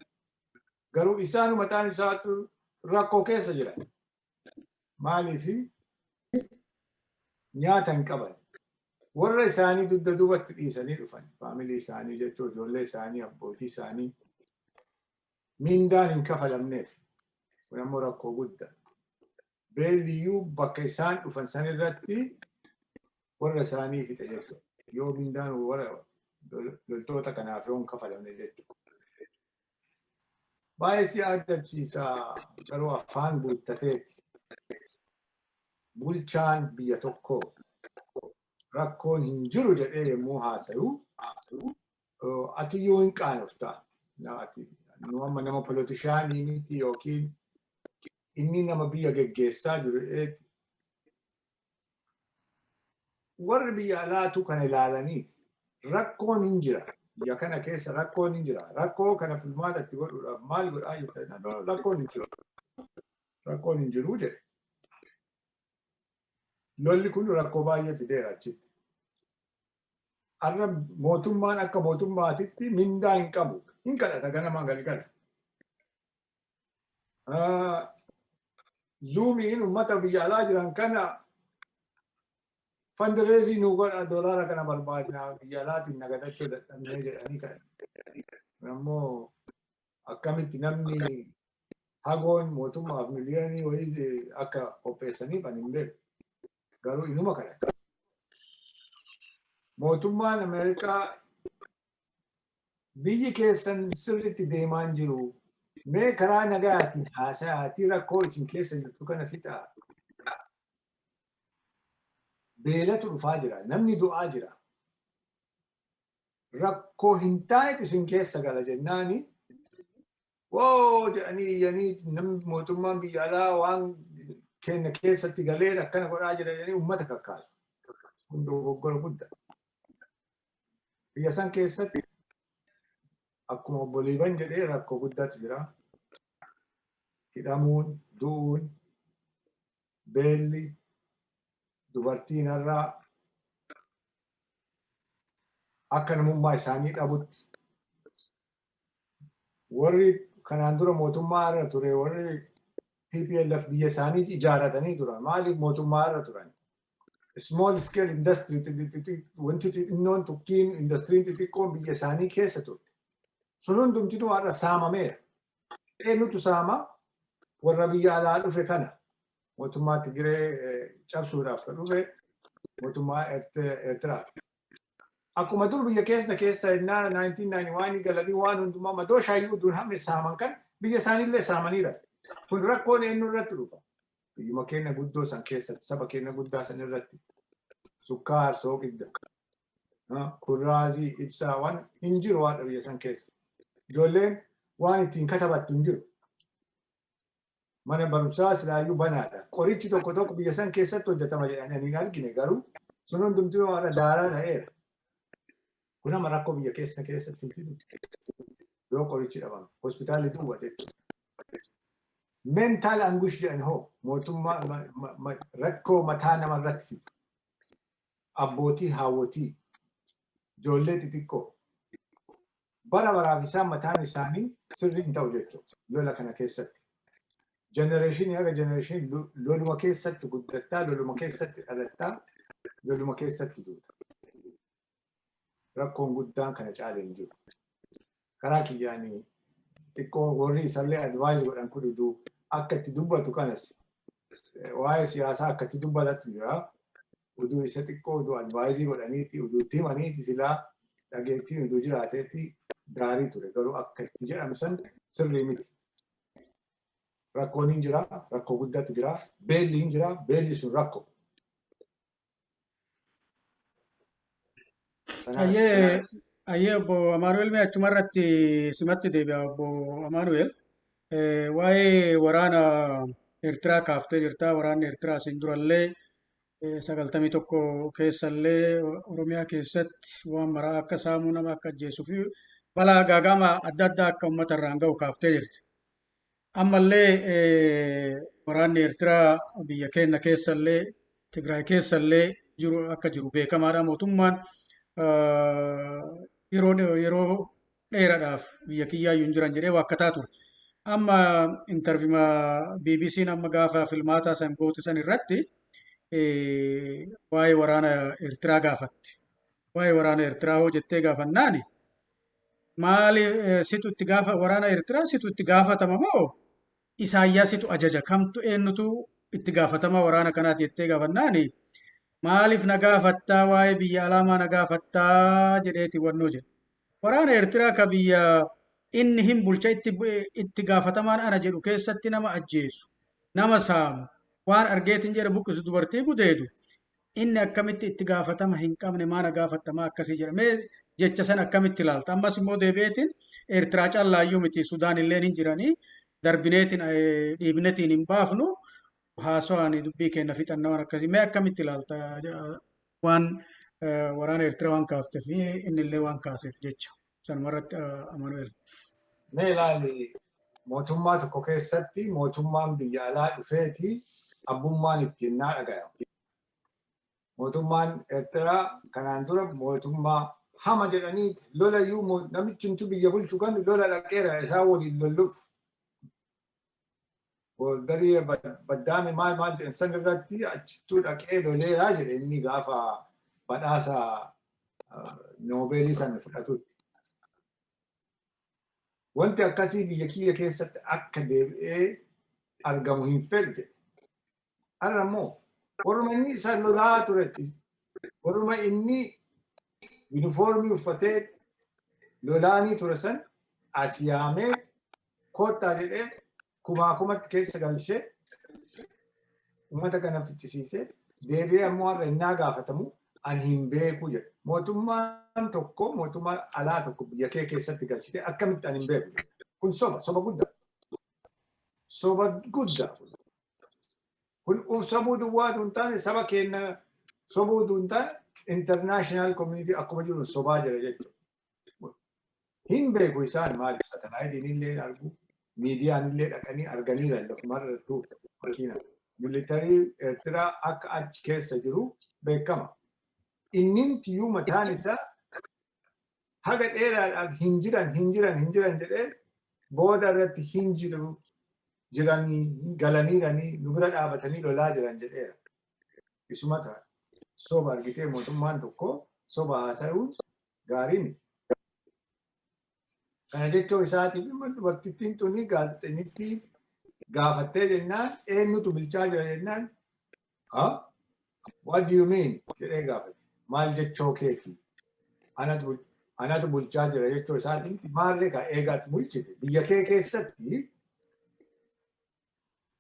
Garuu isaan mataan isaatu rakkoo keessa jiran. Maaliif, nyaata hin qaban. Warra isaanii dugda duubatti dhiisanii dhufan. Faamilii isaanii jechuun ijoollee isaanii, abbootii isaanii mindaan hin kafalamneef. Kun ammoo rakkoo guddaa. Beelliyyuu bakka isaan dhufan san irratti warra isaanii fixe jechuudha. Yoo mindaan warra loltoota kanaaf yoo hin kafalamne jechuudha. Baay'ee si ajaa'ibsiisa, garuu afaan guuttateeti. Bulchaan biyya tokkoo rakkoon hin jiru jedhee yommuu haasayu, atiyyuu hin qaanofta. Nu amma nama politicianii miti yookiin inni nama biyya geggeessaa jiru jedheeti. Warri biyya alaatu kana ilaalanii rakkoon hin jira. Biyya kana keessa rakkoon hin jira. Rakkoo kana filmaata itti godhuudhaaf maal godhaa jirta? Rakkoon hin jiru. Rakkoon hin jiru jedhe. Lolli kun rakkoo baay'ee fideera achitti. Har'a mootummaan akka mootummaatitti mindaa hin qabu. Hin kadhata ganamaa galgala. Zoomiin uummata biyya alaa jiran kana fundraising nu godha, doolaara kana barbaadna, biyya alaatiin nagadachuu dadhabnee jedhanii kadhatan. Ammoo akkamitti namni hagoon mootummaaf miliyoonii wayii akka qopheessaniif ani hin beeku. Garuu inuma kadhata. Mootummaan Ameerikaa biyyi keessan sirriitti deemaa hin jiru. Mee karaa nagaatiin haasa'aatii rakkoo isin keessa jirtu kana fixaa. Beelatu dhufaa jira. Namni du'aa jira. Rakkoo hin taanetu isin keessa gala jennaani, woo jedhanii iyyanii, namni mootummaan biyya alaa waan keenya keessatti galee akkana godhaa jira jedhanii uummata kakkaasu. Kun dogoggora guddaa. Biyya san keessatti akkuma obbo Liiban jedhee rakkoo guddaatu jira. Hidhamuun, du'uun, beelli, dubartiin har'aa akka namummaa isaanii dhabutti, warri kanaan dura mootummaa irra ture, warri TPLF, biyya isaanii ijaarratanii turan. Maaliif mootummaa irra turan? Small scale industry, wanti xixinnoon tukkiin industiriin xixiqqoon biyya isaanii keessa turte. Sun hundumtinuu har'a saamameera. Eenyutu saama? Warra biyya alaa dhufe kana. Mootummaa Tigiree cabsuudhaaf kan dhufe mootummaa Eertiraa. Akkuma dur biyya keessa keessa innaa 1991 galanii waan hundumaa madoo shaayii uduun hamne saaman kan biyya isaaniillee saamaniira. Kun rakkoon eenyu irratti dhufa? Biyyuma keenya guddoo san keessatti, saba keenya guddaa san irratti. Sukkaar, sooqidda, kurraazii, ibsaa waan hin jiru waan biyya san keessa. Ijoolleen waan ittiin katabattu hin jiru. Mana barumsaa silaayyuu banaadha. Qorichi tokko tokko biyya san keessatti hojjetama jedhanii ani hin argine, garuu sun hundumtuu waan daaraa ta'eera. Kun amma rakkoo biyya keessa keessatti hin fidu. Yoo qorichi dhabame hospitaalli duwwa jechuudha. Mental anguish jedhan hoo, mootummaa rakkoo mataa namarratti fidu. Abbootii, haawwotii, ijoollee xixiqqoo bara baraaf isaan mataan isaanii sirrii hin ta'u jechuudha lola kana keessatti. Generation haga generation loluma keessatti guddattaa, loluma keessatti dhalattaa, loluma keessatti duuta. Rakkoon guddaan kana caalee hin jiru. Karaa kiyyaanii xiqqoo warri isallee advise godhan kun uduu akka itti dubbatu kanas, waa'ee siyaasaa akka itti dubbatatu jira. Uduu isa xiqqoo uduu advise godhaniiti, uduu itti himaniiti, silaa dhageettiin uduu jiraateeti gaarii ture. Garuu akka itti jedhamu san sirrii miti. Rakkoon hin jira, rakkoo guddaatu jira, beelli hin jira, beelli sun rakkoo. Ayyee, ayyee, obbo Amaanu'el, mee achuma irratti simatti deebi'a, obbo Amaanu'el. Waa'ee waraana Eertiraa kaaftee jirta. Waraanni Eertiraa asiin durallee 91 keessallee Oromiyaa keessatti waan maraa akka saamuu, nama akka ajjeesuu fi balaa gaaga'ama adda addaa akka uummata irraan ga'u kaaftee jirti. Ammallee waraanni Eertiraa biyya keenya keessallee, Tigraay keessallee jiru akka jiru beekamaadha. Mootummaan yeroo dheeraadhaaf biyya kiyyaayyuu hin jiran jedhee waakkataa ture. Amma interview BBC'n amma gaafa filmaataa san goote san irratti waa'ee waraana Eertiraa gaafatte. Waa'ee waraana Eertiraa hoo jettee gaafannaani, maali situ itti gaafa, waraana Eertiraa situ itti gaafatama moo Isaayyaasitu ajaja, kamtu, eenyutu itti gaafatama waraana kanaati jettee gaafannaani, maaliif na gaafattaa, waa'ee biyya alaamaa na gaafattaa jedheeti wannoo jedhe. Waraana Eertiraa ka biyya inni hin bulcha, itti gaafatamaan ana jedhu keessatti nama ajjeesu, nama saamu, waan argeetiin jedhe buqqisu, dubartii gudeedu, inni akkamitti itti gaafatama hin qabne maana gaafattamaa akkasii jedha. Mee jecha san akkamitti ilaalta? Ammas immoo deebi'eetiin Eertiraa callaayyuu miti, Sudaan illeen hin jiranii, darbineetiin dhiibnetiin hin baafnu, haasawaan dubbii keenya fixanna waan akkasii. Mee akkamitti ilaalta waan waraana Eertiraa waan kaaftee fi inni illee waan kaaseef jecha sanumarratti, Amanu'eel? Mee ilaali, mootummaa tokko keessatti mootummaan biyya alaa dhufeeti abbummaan ittiin naa dhagayama. Mootummaan Eertiraa kanaan dura mootummaa hama jedhanii lola iyyuu, namichi biyya bulchu kan lola dhaqeera isaan waliin lolluuf. Border Baddaame maal maal jedhan san irratti achittuu dhaqee loleeraa jedhe inni gaafa badhaasa Noobeelii sana fudhatutti. Wanti akkasii biyya kiyya keessatti akka deebi'ee argamu hin fedhu jedhe. Har'a immoo warruma inni isa lolaa ture, warruma inni Uniformii uffatee lolaanii ture san as yaamee koottaa jedhee kumaa kumatti keessa galchee uummata kana fichisiisee, deebi'ee ammoo har'a innaa gaafatamu ani hin beeku jedha. Mootummaan tokko, mootummaan alaa tokko biyya kee keessatti galchite akkamitti ani hin beeku jedha. Kun soba, soba guddaa. Soba guddaa. Kun uf sobuu duwwaa hin taane, saba keenya sobuu hin taane, international community akkuma jiru sobaa jira jechuudha. Hin beeku isaan. Maaliif satelliteiin illee argu, miidiyaan illee dhaqanii arganiira, lafumarrattuu makiina. Military Eertiraa akka achi keessa jiru beekama. Inni tiyyuu mataan isaa haga dheeraadhaaf hin jiran, hin jiran, hin jiran jedhee, booda irratti hin jiru, jiranii galaniiranii, nu bira dhaabatanii lolaa jiran jedheera. Isuma ta'a. Soba argitee, mootummaan tokko soba haasa'uun gaarii miti. Kana jechuu isaatiif immoo dubartittiin tuni gaazexeenitti gaafattee jennaan, eenyutu bulchaa jira jennaan, "Huh? What do you mean?" jedhee gaafate. Maal jechoo keeti? Anatu bulchaa jira jechuu isaatiin, maarree ka eegaati bulchite biyya kee keessatti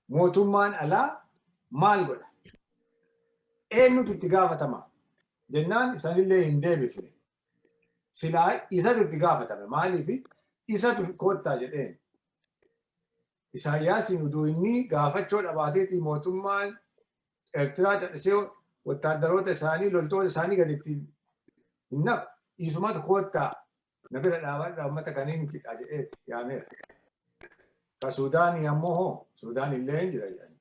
mootummaan alaa maal godha? Eenyutu itti gaafatama? Jennaan isaanillee hin deebifne. Silaa isatu itti gaafatame. Maaliif isatu koottaa jedheen. Isaayyaasiin uduu inni gaafachuu dhabaateeti mootummaan Eertiraa callisee wattaadaroota isaanii, loltoota isaanii gaditti hin naqu. Isumatu koottaa na bira dhaabadha, uummata kaniin fixa jedhee yaameera. Ka Suudaanii ammoo hoo, Suudaan illee hin jira jedhani.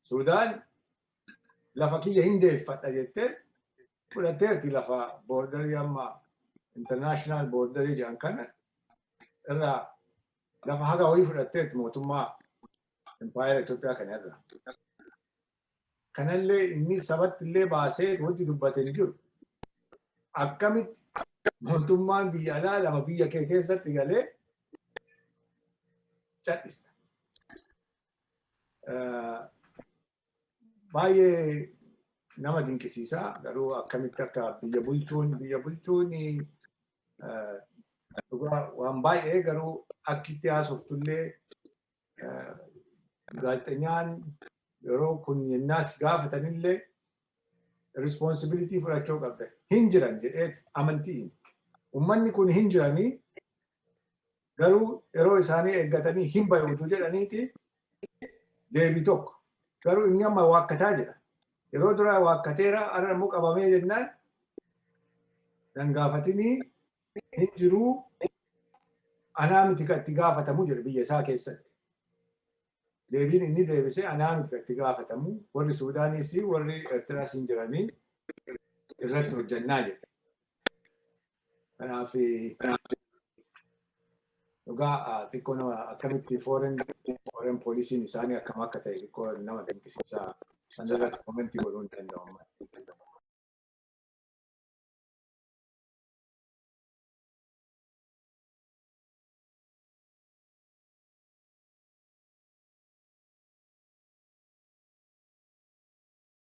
Suudaan lafa kiyya hin deeffadha jettee fudhatteerti. Lafa borderii, amma international borderii jedhan kana irraa lafa haga wayii fudhatteerti mootummaa impaayera Itoophiyaa kana irraa. Kanallee inni sabatti illee baasee wanti dubbate hin jiru. Akkamitti mootummaan biyya alaa lama biyya kee keessatti galee cal'ista? Baay'ee nama dinqisiisa, garuu akkamitti akka biyya bulchuun dhugaa waan baay'ee, garuu akkitti haasoftullee gaazexenyaan yeroo kun yennaas gaafatanillee responsibility fudhachuu qabda. Hin jiran jedhee amantii. Uummanni kun hin jiranii, garuu yeroo isaanii eeggatanii hin bayu jedhaniiti deebii tokko. Garuu inni amma waakkataa jira. Yeroo duraa waakkateera, har'a immoo qabamee jennaan nan gaafatinii, hin jiruu, anaa miti kan itti gaafatamu jedhe biyya isaa keessatti. Deebiin inni deebisee anaa miti kan itti gaafatamu, warri Suudaaniis warri Eertiraas hin jiranii, irratti hojjannaa jedhe. Kanaaf dhugaa xiqqoo nama akkamitti foreign policyn isaanii akkam akka ta'e xiqqoo nama dinqisiisaa. San irratti commentii godhuu hin danda'u amma.